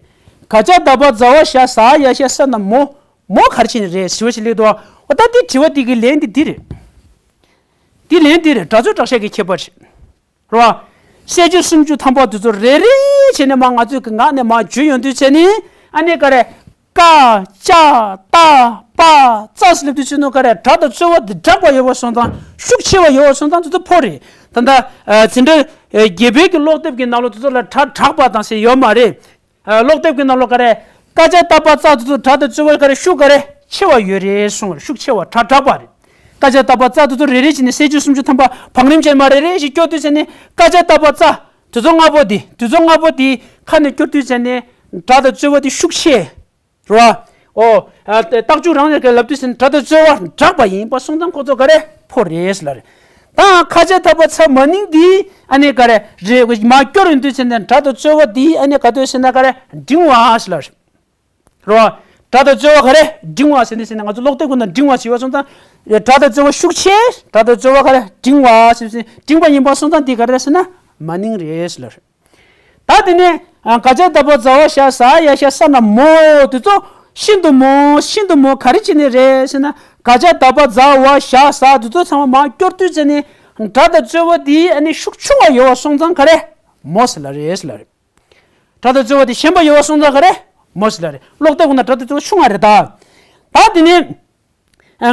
ག་ཅ་ད་པ་ཛ་ཝ་ཞ་ཟ་ཡ་ཤ་ས་ན་མོ། མོ་ག་རེ་བྱས་ནས་རེད་ཟེར་བ་ཞིག་སླེབས་འདུག་འོ་ད་འདི་དྲི་བ་འདི་གི་ལན་འདི་འདི་རེད། འདི་ལན་འདི་རེད། སྒྲ་ཚོད་དྲག་ཤས་ཀྱི་ཁྱད་པར་རེད། རེད་བ། གསལ་བྱེད་སུམ་ཅུ་ཐམ་པ་དེ་ཚོ་རེ་རེ་བྱས་ནས་མར་ང་ཚོས་ཀྱི་ངག་ནས་མར་བརྗོད་ཡོང་དུས་ཚེ་ནི། ཨ་ནི་ག་རེ། ཀ་ཅ་ཏ་པ་ཙ་ཟེར་ལབ་དུས་ཚོད་ནོ་ག་རེ། སྒྲ་དང་རྩོལ་བ་འདི་དྲག་པ་ཡོད་པ་སོང་ཙང་། ཤུགས་ཆེ་བ་ཡོད་པ་སོང་ཙང་དེ་ཚོ་ཕོ་རེད། ད་ལྟ་འཛིན་གྲྭ་བརྒྱད་པའི་གི་ཀློག་དེབ་ཀྱི་ནང་ལོགས་དེ་ཚོ་ལ་སྒྲ་དྲག་པ་དང་ཟེར་ཡོད་མ་རེད། ཀློག་དེབ་ཀྱི་ནང་ལོགས་ག་རེ། ཀ་ཅ་ཏ་པ་ཙ་དེ་ཚོ་སྒྲ་དང་རྩོལ་བ་ག་རེ། ཤུགས་ག་རེ་ཆེ་བ་ཡོད་རེད་གསུངས་པ་རེད། ཤུགས་ཆེ་བ་སྒྲ་དྲག་པ་རེད། ཀ་ཅ་ཏ་པ་ཙ་དེ་ཚོ་རེ་རེ་བྱས་ནས་གསལ་བྱེད་སུམ་ཅུ་ཐམ་པ་བང་རིམ་ཅན་མར་རེ་རེ་ཞིག་སྐྱོར་དུས་ཚེ་ནི། ཀ་ཅ་ཏ་པ་ཙ་དེ་ཚོ་ལྔ་པོ་དེ། དེ་ཚོ་ལྔ་པོ་དེ་ཁ་ནས་སྐྱོར་དུས་ཚེ་ནི། སྒྲ་དང་རྩོལ་བ་དེ་ཤུགས་ཆེ། རེད་བ། འོ། ཨ། རྟགས་འཇུག་རང་ཉིད་ཀྱི་ལབ་དུས་ཟིན་སྒྲ་དང་རྩོལ་བ་དྲག་པ་ཡིན་པ་སོང་ཙང་ཁོ་ཚོ་ག་རེ་ཕོ་རེད་ལ་རེད། ད་ཁ་ཅ་ཐ་པ་ཚ་མ་ནིང་འདི་ཨ་ནི་ག་རེ་རེད། མར་སྐྱོར་ཡོང་དུས་ཚེ་ནས་སྒྲ་དང་རྩོལ་བ་འདི་ཨ་ནི་ག་དུས་ཟེར་ན་ག་རེ་འབྲིང་བ་ལ་རེད། རེད་བ། སྒྲ་དང་རྩོལ་བ་ག་རེ་འབྲིང་བ་ཟེར་ནས་ཟེར་ན་ང་ཚོ་ཀློག་དེབ་ཀུན་ན་འབྲིང་བ་ཟེར་བ་སོང་ཙང་། སྒྲ་དང་རྩོལ་བ་ཤུགས་ཆེ། སྒྲ་དང་རྩོལ་བ་ག་རེ་འབྲིང་བ་ཟེར་ཟེར་འབྲིང་བ་ཡིན་པ་སོང་ཙང་འདི་ག་རེ་ཟེར་ན་མ་ནིང་རེད་ལ་རེད། ད་དེ་ནས་ག་ཅ་ད་པ་ཛ་ཝ་ཞ་ཟ་ཡ་ཤ་ས་ན་མོ་དེ་ཚོ་ཤིན་ཏུ་མོ། ཤིན་ཏུ་མོ་ག་རེ་བྱས་ནས་རེད་ཟེར་ན། ག་ཅ་ད་པ་ཛ་ཝ་ཞ་ཟ་དེ་ཚོ་ཚང་མ་མར་སྐྱོར་དུས་ཙ་ནས་སྒྲ་དང་རྩོལ་བ་དེ་ཨ་ནི་ཤུགས་ཆུང་བ་ཡོད་པ་སོང་ཙང་ག་རེ་མོ་ཟེར་ལ་རེད་ཟེར་ལ་རེད། སྒྲ་དང་རྩོལ་བ་དེ་ཞན་པ་ཡོད་པ་སོང་ཙང་ག་རེ་མོ་ཟེར་ལ་རེད། ཀློག་དེབ་ཀུན་ན་སྒྲ་དང་རྩོལ་བ་ཆུང་བ་རེད་ད། ད་དེ་ནས།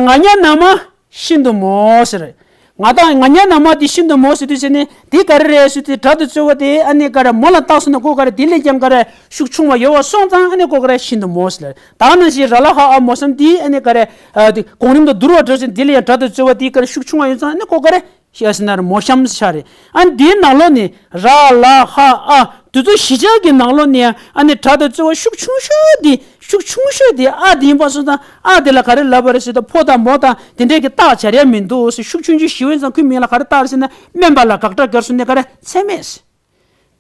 ང་ཉ་ན་མ་ཤིན་ཏུ་མོ་ཟེར། ང་དང་ང་ཉ་ན་མ་དེ་ཤིན་ཏུ་མོ་ཟེར་དུས་ཟེར་ནས་དེ་ག་རེ་རེད་ཟེར་དུས་སྒྲ་དང་རྩོལ་བ་དེ་ཨ་ནི་ག་རེ་མོ་ལ་བཏགས་སོང་ན་ཁོ་ག་རེ་དེ་ལས་ཀྱང་ག་རེ་ཤུགས་ཆུང་བ་ཡོད་པ་སོང་ཙང་ཨ་ནི་ཁོ་ག་རེ་ཤིན་ཏུ་མོ་ཟེར་ལ། ད་ནང་བཞིན་ར་ལ་ཧ་ཨ་མོ་གཤམ་དེ་ཨ་ནི་ག་རེ་ཨ་དེ་གོང་རིམ་དང་བསྡུར་བ་འདྲ་ཟེར་དེ་ལས་ཀྱང་སྒྲ་དང་རྩོལ་བ་དེ་ག་རེ་ཤུགས་ཆུང་བ་ཡོད་ཙང་ཨ་ནི་ཁོ་ག་རེ་ཤ་ཟེར་ན་རེ་མོ་གཤམ་ཟེར་ཆ་རེད། ཨ་ནི་དེའི་ནང་ལོགས་ནས་ར་ལ་ཧ་ཨ་དེ་ཚོ་བཞི་ཆ་གི་ནང་ལོགས་ནས་ཨ་ནི་སྒྲ་དང་རྩོལ་བ་ཤུགས་ཆུང་ཤོས་དེ་ཤུགས་ཆུང་ཤོས་དེ་ཨ་དེ་ཡིན་པ་སོང་ཙང་ཨ་དེ་ལ་ག་རེ་ལབ་པ་རེད་ཟེར་ད་ཕོ་དང་མོ་དང་དེ་འདྲས་ཀྱི་རྟགས་སྦྱར་ཡ་མི་འདུག་ཟེར། ཤུགས་ཆུང་ཆུང་ཞི་བ་ཡིན་ཙང་ཁོའི་མིང་ལ་ག་རེ་བཏགས་རེད་ཟེར་ན་དམན་པ་ལ་དགག་སྒྲ་སྦྱར་སོང་ནས་ག་རེ་མཚན་མེད་ཟེར།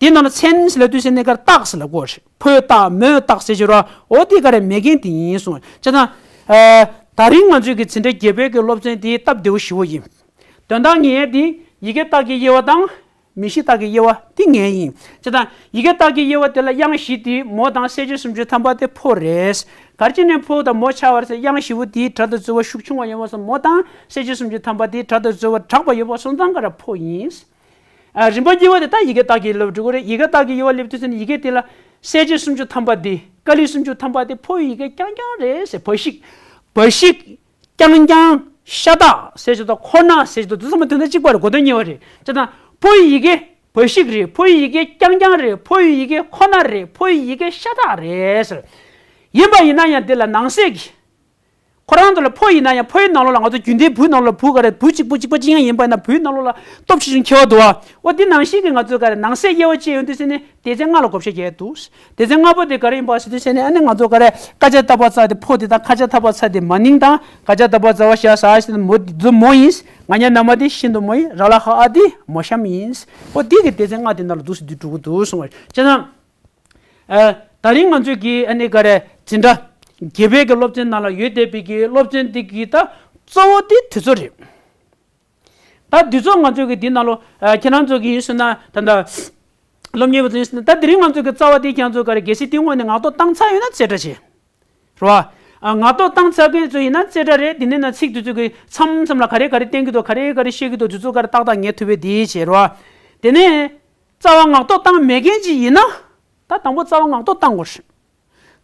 དེ་ནང་ལ་མཚན་ཟེར་ལབ་དུས་ཟེར་ནས་ག་རེ་རྟགས་ཟེར་ལབ་དགོས་རེད། ཕོའི་རྟགས་མོའི་རྟགས་ཟེར་གྱི་རོ། འོ་དེ་ག་རེ་མེད་མཁན་དེ་ཡིན་གསུངས། བྱས་ཙང་ཨ་ད་རིང་ང་ཚོའི་གི་འཛིན་གྲྭ་བརྒྱད་པའི་གི་སློབ་ཚན་དེ་སྟབས་བདེ་བོ་ཞེ་པོ་ཡིན། དོན་དག་ངེས་དེ་ཡི་གེ་རྟགས་ཀྱི་དབྱེ་བ་དང་། མིང་གཞི་རྟགས་ཀྱི་དབྱེ་བ་དེ་ངེས་ཡིན། བྱས་ཙང་ཡི་གེ་རྟགས་ཀྱི་དབྱེ་བ་དེ་ལ་དབྱངས་བཞི་དེ་མོ་དང་གསལ་བྱེད་སུམ་ཅུ་ཐམ་པ་དེ་ཕོ་རེད། ག་རེ་བྱས་ནས་ཕོ་དང་མོ་ཆགས་པ་རེད་ཟེར། དབྱངས་བཞི་པོ་དེའི་སྒྲ་དང་རྩོལ་བ་ཤུགས་ཆུང་བ་ཡིན་པ་སོང་མོ་དང་གསལ་བྱེད་སུམ་ཅུ་ཐམ་པ་དེའི་སྒྲ་དང་རྩོལ་བ་དྲག་པ་ཡོད་པ་སོང་ཙང་ག་རེ་ཕོ་ཡིན། ཨ་རིམ་པ་གཉིས་པ་དེ་ད་ཡི་གེ་རྟགས་ཀྱི་དབྱེ་བ་འགྲོ་གི་རེད། ཡི་གེ་རྟགས་ཀྱི་དབྱེ་བ་སླེབས་དུས་ཙམ་ནས་ཡི་གེ་དེ་ལ་གསལ་བྱེད་སུམ་ཅུ་ཐམ་པ་དེ་ཀ་ལི་སུམ་ཅུ་ཐམ་པ་དེ་ཕོ་ཡི་ཡི་གེ་རྐྱང་རྐྱང་རེད་ཟེར། བ་ཞིག་བ་ཞིག་རྐྱང་རྐྱང་ཤ་སྟག་ཟེར་བྱེད་དོ། ཁོ་ན་ཟེར་བྱེད་དོ། དེ་ཚང་མ་དོན་དག་གཅིག་པ་རེད། གོ་དོན་གཉིས་པ་རེད། བྱས་ཙང་ཕོ་ཡི་ཡི་གེ་བ་ཞིག་རེད། ཕོ་ཡི་ཡི་གེ་རྐྱང་རྐྱང་རེད། ཕོ་ཡི་ཡི་གེ་ཁོ་ན་རེད། ཕོ་ཡི་ཡི་གེ་ཤ་སྟག་རེད་ཟེར། ཡིན་པ་ཡིན་ན་ཡང་དེ་ལ་ནང་གསེས་ཀྱི་ཁོ་རང་ཚོ་ལ་ཕོ་ཡིན་ན་ཡང་ཕོའི་ནང་ལོགས་ལ་ང་ཚོ་རྒྱུན་ལྡན་བུའི་ནང་ལོགས་ལ་བུ་ག་རེ་བུ་གཅིག་པུ་གཅིག་པ་གཅིག་རྐྱང་ཡིན་པ་ཡིན་ན་བུའི་ནང་ལོགས་ལ་སྟོབས་ཆེ་ཆུང་ཁྱད་པར་འདུག་བ། འོ་འདི་ནང་བཞིན་གྱི་ང་ཚོས་ག་རེ་ནང་གསེས་དབྱེ་བ་ཕྱེ་ཡོང་དུས་ཟེར་ནས་སྡེ་ཚན་ལྔ་ལ་བགོ་བཤའ་རྒྱག་འདུག། སྡེ་ཚན་ལྔ་པོ་དེ་ག་རེ་ཡིན་པ་ཟེར་དུས་ཟེར་ནས་ཨ་ནི་ང་ཚོ་ག་རེ་ཀ་ཅ་ཏ་པ་ཚ་དེ་ཕོ་དེ་དང་ཁ་ཅ་ཏ་པ་ཚ་དེ་མ་ནིང་དང་། ཀ་ཅ་ཏ་པ་ཛ་བ་ཞ་ས་ཨ་ཞེ་དེ་མོ་དེ་མོ་ཡིན། ང་ཉ་ན་མ་དེ་ཤིན་ཏུ་མོ་ཡིན། ར་ལ་ཧ་ཨ་དེ་མོ་གཤམ་ཡིན། འོ་འདི་གི་སྡེ་ཚན་ལྔ་དེ་ནང་ལ་འདུག་སེ་འདི་འགྲོ་གི་འདུག་གསུངས་པ་རེད། བྱས་ཙང་ཨ་ད་རིང་ང་ཚོས་ཀྱི་ཨ་ནི་ག་རེ་འཛིན་གྲྭ་བརྒྱད་པའི་གི་སློབ་ཚན་ནང་ལ་ཡོད་བསྡད་པའི་གི་སློབ་ཚན་འདི་གི་ད་གཙོ་བོ་དེ་དེ་ཚོ་རེད། ད་འདི་ཚོ་ང་ཚོས་ཀྱི་འདི་ནང་ལོ་ཨ་ཁྱེད་རང་ཚོ་གི་ཡིན་ཟེར་ན་ད་ལྟ་སློབ་གཉེར་བ་ཚོ་ཡིན་ཟེར་ན་ད་དེ་རིང་ང་ཚོས་ཀྱི་རྩ་བ་དེ་ཁྱེད་རང་ཚོ་ག་རེ་གལ་སྲིད་དེ་སྔོན་ནས་ངག་ཐོག་བཏང་ཚར་ཡོད་ན་རྩེ་གྲ་བྱེད། རེད་བ། ཨ་ངག་ཐོག་བཏང་ཚར་མཁན་ཚོ་ཡིན་ན་རྩེ་གྲ་རེད། དེ་ནས་ན་ཚིག་དེ་ཚོ་གི་མཚམས་མཚམས་ལ་ག་རེ་ག་རེ་བསྟན་གྱི་འདུག་ག་རེ་ག་རེ་བཤད་ཀྱི་འདུག་དེ་ཚོ་ག་རེ་ཏག་ཏག་ངེས་ཐུབ་པའི་དེ་བྱེད་རེད་བ། དེ་ནས་རྩ་བ་ངག་ཐོག་བཏང་མེད་མཁན་ཅིག་ཡིན་ན། ད་དང་པོ་རྩ་བ་ངག་ཐོག་བཏང་དགོས་རེད།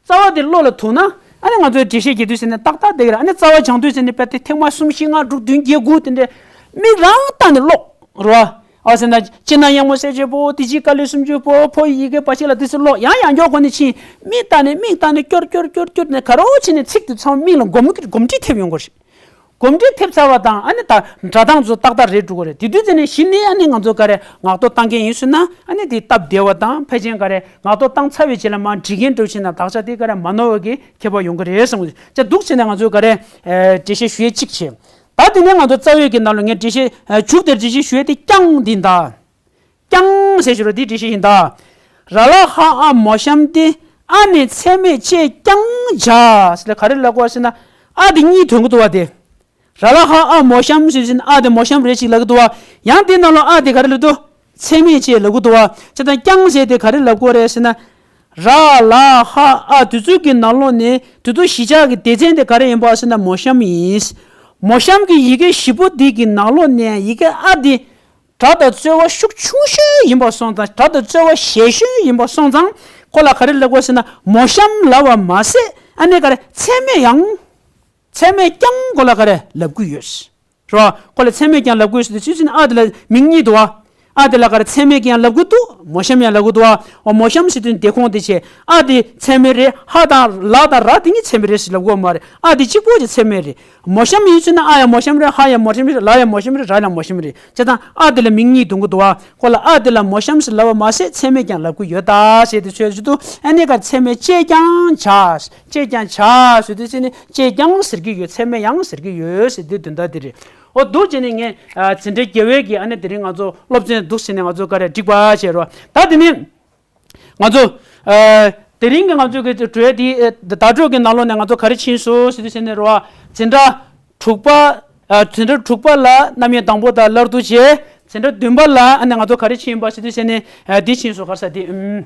རྩ་བ་དེ་བློ་ལ་ཐུག་ན་ཨ་ནི་ང་ཚོས་འགྲེལ་བཤད་རྒྱག་དུས་ཟེར་ནས་ཏག་ཏག་བསྡད་ཀྱི་རེད། ཨ་ནི་རྩ་བ་སྦྱང་དུས་ཟེར་ནས་དཔེ་དེ་ཐེངས་མ་གསུམ་བཞི་ལྔ་དྲུག་བདུན་བརྒྱད་དགུ་དེ་འདྲས་མིག་རང་བལྟས་ནས་ཀློག་རེད་བ། ཨ་ཟེར་ན་སྤྱིར་ན་དབྱངས་མོ་གསལ་བྱེད་ཕོ། དེ་རྗེས་ཀ་ལི་སུམ་ཅུ་ཕོ། ཕོ་ཡི་ཡི་གེ་བ་ཞིག་ལ་དེ་ཚོ་ཀློག་ཡང་ཡང་སྐྱོར་གོ་ནས་ཕྱིན། མིག་བལྟས་ནས་མིག་བལྟས་ནས་སྐྱོར་སྐྱོར་སྐྱོར་སྐྱོར་ནས་ག་རེ་བྱས་ནས་ཚིག་དེ་ཚང་མ་མིག་ལ་གོམས་གོམས་འདྲིས་ཐེབས་ཡོང་གི་རེད། གོམས་འདྲིས་ཐེབས་ཚར་བ་དང་ཨ་ནི་ད་སྒྲ་གདངས་ཚོ་ཏག་ཏག་རེད་འགྲོ་གི་རེད། དེ་དུས་ཙམ་ནས་གཞི་ནས་ཨ་ནི་ང་ཚོ་ག་རེ་ངག་ཐོག་བཏང་མཁན་ཡིན་ཟེར་ན་ཨ་ནི་དེ་སྟབས་བདེ་བ་དང་ཕལ་ཆེར་ག་རེ་ངག་ཐོག་བཏང་ཚར་བའི་རྗེས་ལ་མར་འབྲི་མཁན་འགྲོ་ཕྱིན་ན་དག་ཆ་དེ་ག་རེ་མ་ནོར་བ་གི་ཁྱད་པར་ཡོང་གི་རེད་བསམ་གི་འདུག། ཅེས་འདུག་བྱས་ནས་ང་ཚོས་ག་རེ་འགྲེལ་བཤད་ཞུ་ཡས་གཅིག་བྱས། ད་དེ་ནས་ང་ཚོ་རྩ་བའི་གི་ནང་ལ་ངས་འགྲེལ་བཤད་མཇུག་དེར་འགྲེལ་བཤད་ཞུ་ཡས་དེ་རྐྱང་འདི་ཡིན་ད། རྐྱང་ཟེར་ཞུ་རོ་འདི་འགྲེལ་བཤད་ཡིན་ད། ར་ལ་ཧ་ཨ་མོ་གཤམ་དེ་ཨ་ནི་ཚད་མས་དཔྱད་ཀྱང་བྱ་ཟེར་ལ་ག་རེ་ལབ་དགོས་ཟེར་ན་ཨ་དེ་གཉིས་དོན་གྱི་འདུག་བ་དེ། ར་ལ་ཧ་ཨ་མོ་གཤམ་ཟེར་ཟེར་ན་ཨ་དེ་མོ་གཤམ་རེད་ཅིག་ལབ་ཀྱི་འདུག་བ། ཡང་དེ་ནང་ལ་ཨ་དེ་ག་རེ་ལབ་འདུག། ཚད་མས་དཔྱད་ལབ་ཀྱི་འདུག་བ། བྱས་ཙང་རྐྱང་ཟེར་དེ་ག་རེ་ལབ་དགོས་རེད་ཟེར་ན། ར་ལ་ཧ་ཨ་དེ་ཚོ་གི་ནང་ལོགས་ནས་དེ་ཚོ་བཞི་ཆ་གི་སྡེ་ཚན་དེ་ག་རེ་ཡིན་པ་ཟེར་ན་མོ་གཤམ་ཡིན། མོ་གཤམ་གྱི་ཡི་གེ་བཞི་པོ་འདི་གི་ནང་ལོགས་ནས་ཡི་གེ་ཨ་དེ། སྒྲ་དང་རྩོལ་བ་ཤུགས་ཆུང་ཤོས་ཡིན་པ་སོང་ཙང་། སྒྲ་དང་རྩོལ་བ་ཞན་ཤོས་ཡིན་པ་སོང་ཙང་ཁོ་ལ་ག་རེ་ལབ་དགོས་ཟེར་ན་མོ་གཤམ་ལབ་པ་མ་ཟད་ཨ་ནི་ག་རེ་ཚད་མས་ཡང་། ཚད་མས་ཀྱང་ཁོ་ལ་ག་རེ་ལབ་ཀྱི་ཡོད། རེད་བ། ཁོ་ལ་ཚད་མས་ཀྱང་ལབ་ཀྱི་ཡོད་ཟེར་དུས་ཚོད་ཟེར་ན་ཨ་དེ་ལ་མིང་གཉིས་འདུག་བ། ཨ་དེ་ལ་ག་རེ་ཚད་མས་ཀྱང་ལབ་ཀྱི་འདུག། མོ་གཤམ་ཡང་ལབ་ཀྱི་འདུག་བ། འོ་མོ་གཤམ་ཟེར་དུས་སྡེ་ཁོངས་དེ་བྱས། ཨ་དེ་ཚད་མས་རེད། ཧ་དང་ལ་དང་ར་དེ་གཉིས་ཚད་མས་རེད་ཟེར་ལབ་ཀྱི་ཡོད་མ་རེད། ཨ་དེ་གཅིག་པོ་ཅིག་ཚད་མས་རེད། མོ་གཤམ་ཡིན་ཟེར་ན་ཨ་ཡང་མོ་གཤམ་རེད། ཧ་ཡང་མོ་གཤམ་རེད། ལ་ཡང་མོ་གཤམ་རེད། ར་ཡང་མོ་གཤམ་རེད། བྱས་ཙང་ཨ་དེ་ལ་མིང་གཉིས་འདོན་གྱི་འདུག་བ། ཁོ་ལ་ཨ་དེ་ལ་མོ་གཤམ་ཟེར་ལབ་པ་མ་ཟད་ཚད་མས་ཀྱང་ལབ་ཀྱི་ཡོད་ད་ཟེར་དེ་ཚོད་ཅིག་འདུག། ཨ་ནི་ག་ཚད་མས་དཔྱད་ཀྱང་བྱ། དཔྱད་ཀྱང་བྱ་ཟེར་དུས་ཚེ་ནི་དཔྱད་ཀྱང་ཟེར་གྱི་ཡོད། ཚད་མས་ཡང་ཟེར་གྱི་ཡོད་ཟེར་དུས་དོན་དག་དེ་རེད། འོ་འདུག་བྱས་ནས་ངས་ཨ་འཛིན་གྲྭ་བརྒྱད་པའི་གི་ཨ་ནི་དེ་རིང་ང་ཚོ་སློབ་ཚན་འདུག་ཟེར་ནས་ང་ཚོ་ག་རེ་འགྲིག་པ་བྱས་རོགས། ད་དེ་ནི། ང་ཚོ་ཨ་དེ་རིང་གི་ང་ཚོ་གི་གྲོས་དེ་ཨ་བརྡ་སྤྲོད་ཀྱི་ནང་ལོགས་ནས་ང་ཚོ་ག་རེ་ཕྱིན་སོང་ཟེར་དུས་ཟེར་ནས་རོ། འཛིན་གྲྭ་དྲུག་པ་ཨ་འཛིན་གྲྭ་དྲུག་པ་ལ་རྣམ་དབྱེ་དང་པོ་དང་སླར་བསྡུ་བྱས། འཛིན་གྲྭ་བདུན་པ་ལ་ཨ་ནི་ང་ཚོ་ག་རེ་ཕྱིན་པ་ཟེར་དུས་ཟེར་ནས་ཨ་འདི་ཕྱིན་སོང་། ག་རེ་ཟེར་འདི་ཨུམ་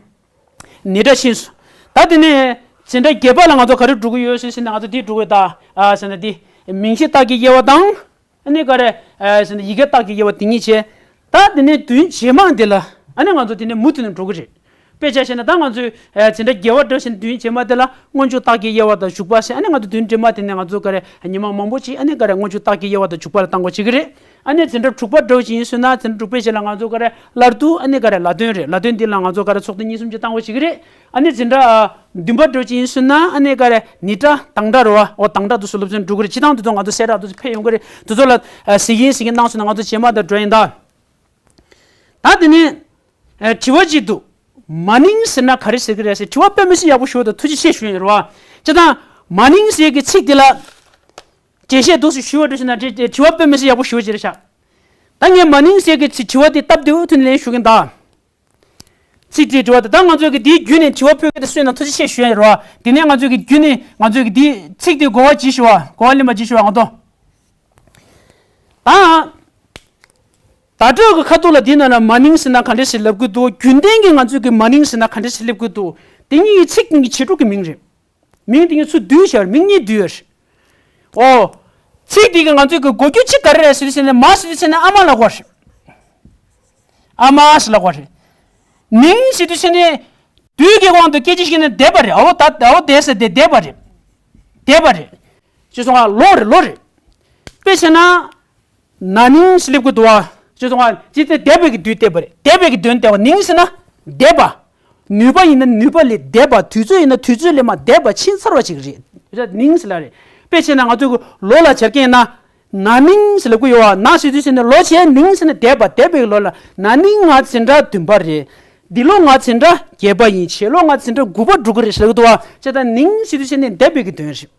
ནི་སྒྲ་ཕྱིན་སོང་། ད་དེ་ནས་འཛིན་གྲྭ་བརྒྱད་པ་ལ་ང་ཚོ་ག་རེ་འགྲོ་གི་ཡོད་ཟེར་ཟེར་ནས་ང་ཚོ་འདི་འགྲོ་གི་ཡོད་ད། ཨ་ཟེར་ན་འདི་མིང་གཞི་རྟགས་ཀྱི་དབྱེ་བ་དང་། ཨ་ནི་ག་རེ། ཨ་ཟེར་ན་ཡི་གེ་རྟགས་ཀྱི་དབྱེ་བ་དེ་གཉིས་བྱས། ད་དེ་ནས་བདུན་རྗེས་མ་འདི་ལ་ཨ་ནི་ང་ཚོ་དེ་ནས་མུ་མཐུད་ནས་འགྲོ་གི་རེད། དཔེ་ཆ་བཞག་ན་ད་ང་ཚོས་ཨ་འཛིན་གྲྭ་བརྒྱད་པ་འདྲ་བཞིན་བདུན་རྗེས་མ་དེ་ལ་སྔོན་འཇུག་རྟགས་ཀྱི་དབྱེ་བ་དང་ཞུགས་པ་ཟེར། ཨ་ནི་ང་ཚོ་བདུན་རྗེས་མ་དེ་ནས་ང་ཚོ་ག་རེ་ཉི་མ་མང་པོ་ཅིག་ཨ་ནི་ག་རེ་སྔོན་འཇུག་རྟགས་ཀྱི་དབྱེ་བ་དང་ཞུགས་པ་ལ་བཏང་དགོས་བྱེད་ཀྱི་རེད། ཨ་ནི་འཛིན་གྲྭ་དྲུག་པ་འདྲ་བཞིན་ཡིན་ཟེར་ན་འཛིན་གྲྭ་དྲུག་པའི་རྗེས་ལ་ང་ཚོ་ག་རེ་སླར་བསྡུ་ཨ་ནི་ག་རེ་ལ་དོན་རེད། ལ་དོན་འདི་ལ་ང་ཚོ་ག་རེ་ཚོགས་དོན་གཉིས་གསུམ་ཅིག་བཏང་དགོས་བྱེད་ཀྱི་རེད། ཨ་ནི་འཛིན་གྲྭ་ཨ་བདུན་པ་འདྲ་བཞིན་ཡིན་ཟེར་ན་ཨ་ནི་ག་རེ་ཉིས་སྒྲ་དང་སྒྲ་རེད་བ། འོ་དང་སྒྲ་དུ་སུ་སློབ་ཚན་འགྲོ་གི་རེད། སྤྱིར་བཏང་དུ་ང་ཚོ་གསལ་བསྒྲགས་དུ་ཕེབས་ཡོང་གི་རེད། དུ་ཚོ་ལ་ཨ་གཟིགས་ཡིན་གཟིགས་ཡིན་གནང་སོང་ན་ང་ཚོ་རྗེས་མ་དང་འགྲོ་ཡིན་ད། ད་དེ་ནས་ཨ་དྲི་བ་གཅིག་འདུག་མ་ནིང་ཟེར་ན་ག་རེ་ཟེར་གི་རེད་ཟེར། དྲི་བ་དཔེ་མི་སྲིད་ཡག་པོ་ཞུ་བ་དང་ཐུགས་རྗེ་ཆེ་ཞུ་ཡིན་རེད་བ། སྤྱིར་བཏང་མ་ནིང་ཟེར་གི་ཚིག་དེ་ལ་འགྲེལ་བཤད་འདུག་སེ་ཞུ་བ་འགྲོ་ཞིག་ན་དྲི་དྲི་བ་དཔེ་མི་སྲིད་ཡག་པོ་ཞུ་བ་ཅིག་རེད་ཤག་ད་ངས་མ་ནིང་ཟེར་གི་ཚིག་དྲི་བ་དེ་སྟབས་བདེ་བོ་ཐོག་ནས་ལན་ཞུ་གི་ཡིན་ད། ཚིག་དེའི་དྲི་བ་དེ་ད་ང་ཚོས་གི་དེའི་བརྒྱུད་ནས་དྲི་བ་ཕུལ་གི་དེ་སུས་ན་ཐུགས་རྗེ་ཆེ་ཞུ་ཡ་ཡོད་རེད་བ། དེ་ནས་ང་ཚོས་གི་བརྒྱུད་ནས་ང་ཚོས་གི་དེའི་ཚིག་དེ་གོ་བ་ཇི་ཞུ་བ་གོ་བ་ལེན་པ་ཇི་ཞུ་བ་ང་ཚོ། ད། བརྡ་སྤྲོད་ཀྱི་ཁ་ཐུག་ལ་འདི་ན་ལ་མ་ནིང་ཟེར་ན་ག་འདྲ་ཞིག་ལབ་ཀྱི་འདུག་རྒྱུན་ལྡན་གྱི་ང་ཚོས་ཀྱི་མ་ནིང་ཟེར་ན་ག་འདྲ་ཞིག་ལབ་ཀྱི་འདུག་དེ་གཉིས་ཀྱི་ཚིག་གཉིས་ཀྱི་བྱེད་སྒྲུབ་ཀྱི་མིང་རེད། མིང་དེ་གཉིས་ཚུར་བསྡུས་བྱས་མིང་གཉིས་བསྡུས་ཡོད་རེད། ཨོ། ཚིག་དེ་གི་ང་ཚོས་ཀྱི་གོ་རྒྱུ་གཅིག་ག་རེ་རེད་ཟེར་དུས་ཟེར་ནས་མ་ཟེར་དུས་ཟེར་ནས་ཨ་མ་ལབ་དགོས་རེད། ཨ་མ་ཟེར་ལབ་དགོས་རེད། ནིང་ཟེར་དུས་ཟེར་ནས། དུས་ཀྱི་དབང་དུ་སྐད་ཅིག་བཤད་ན་འདས་པ་རེད། ཨོ་ད་ཨོ་འདས་ཟེར་དེ་འདས་པ་རེད། འདས་པ་རེད། ཅེས་སོང་ང་ལོ་རེད་ལོ་རེད། དཔེ་བྱས་ན། ན་ནིང་ཞེས་སླེབས་ཀྱི་འདུག་བ། ཅེས་སོང་ང་ཅི་སྟེ་འདས་པའི་གི་དུས་འདས་པ་རེད། འདས་པའི་གི་དོན་འདས་པ་ནིང་ཟེར་ན། འདས་པ། ནུས་པ་ཡིན་ན་ནུས་པ་ལས་འདས་པ། དུས་ཚོད་ཡིན་ན་དུས་ཚོད་ལས་མ་འདས་པ་ཕྱིན་ཚར་བ་ཅིག་རེད། རེད་ནིང་ཟེར་ལ་རེད། དཔེ་བྱས་ན་ང་ཚོས་གི་ལོ་ལ་སྦྱར་མཁན་ཡིན་ན། ན་ནིང་ཟེར་ལབ་ཀྱི་ཡོད་བ། ན་ཟེར་དུས་ཟེར་ནས་ལོ་བྱས། ནིང་ཟེར་ནས་འདས་པ། འདས་པའི་ལོ་ལ་ན་ནིང་ང་འཛིན་གྲྭ་བདུན་པ་རེད། འདི་ལོ་ང་འཛིན་གྲྭ་བརྒྱད་པ་ཡིན། ཕྱི་ལོ་ང་འཛིན་གྲྭ་དགུ་པ་འགྲོ་གི་རེད་ཟེར་ལབ་ཀྱི་འདུག་བ། བྱས་ཙང་ནིང་ཟེར་དུས་ཟེར་ནས་འདས་པའི་གི་དོན་རེད།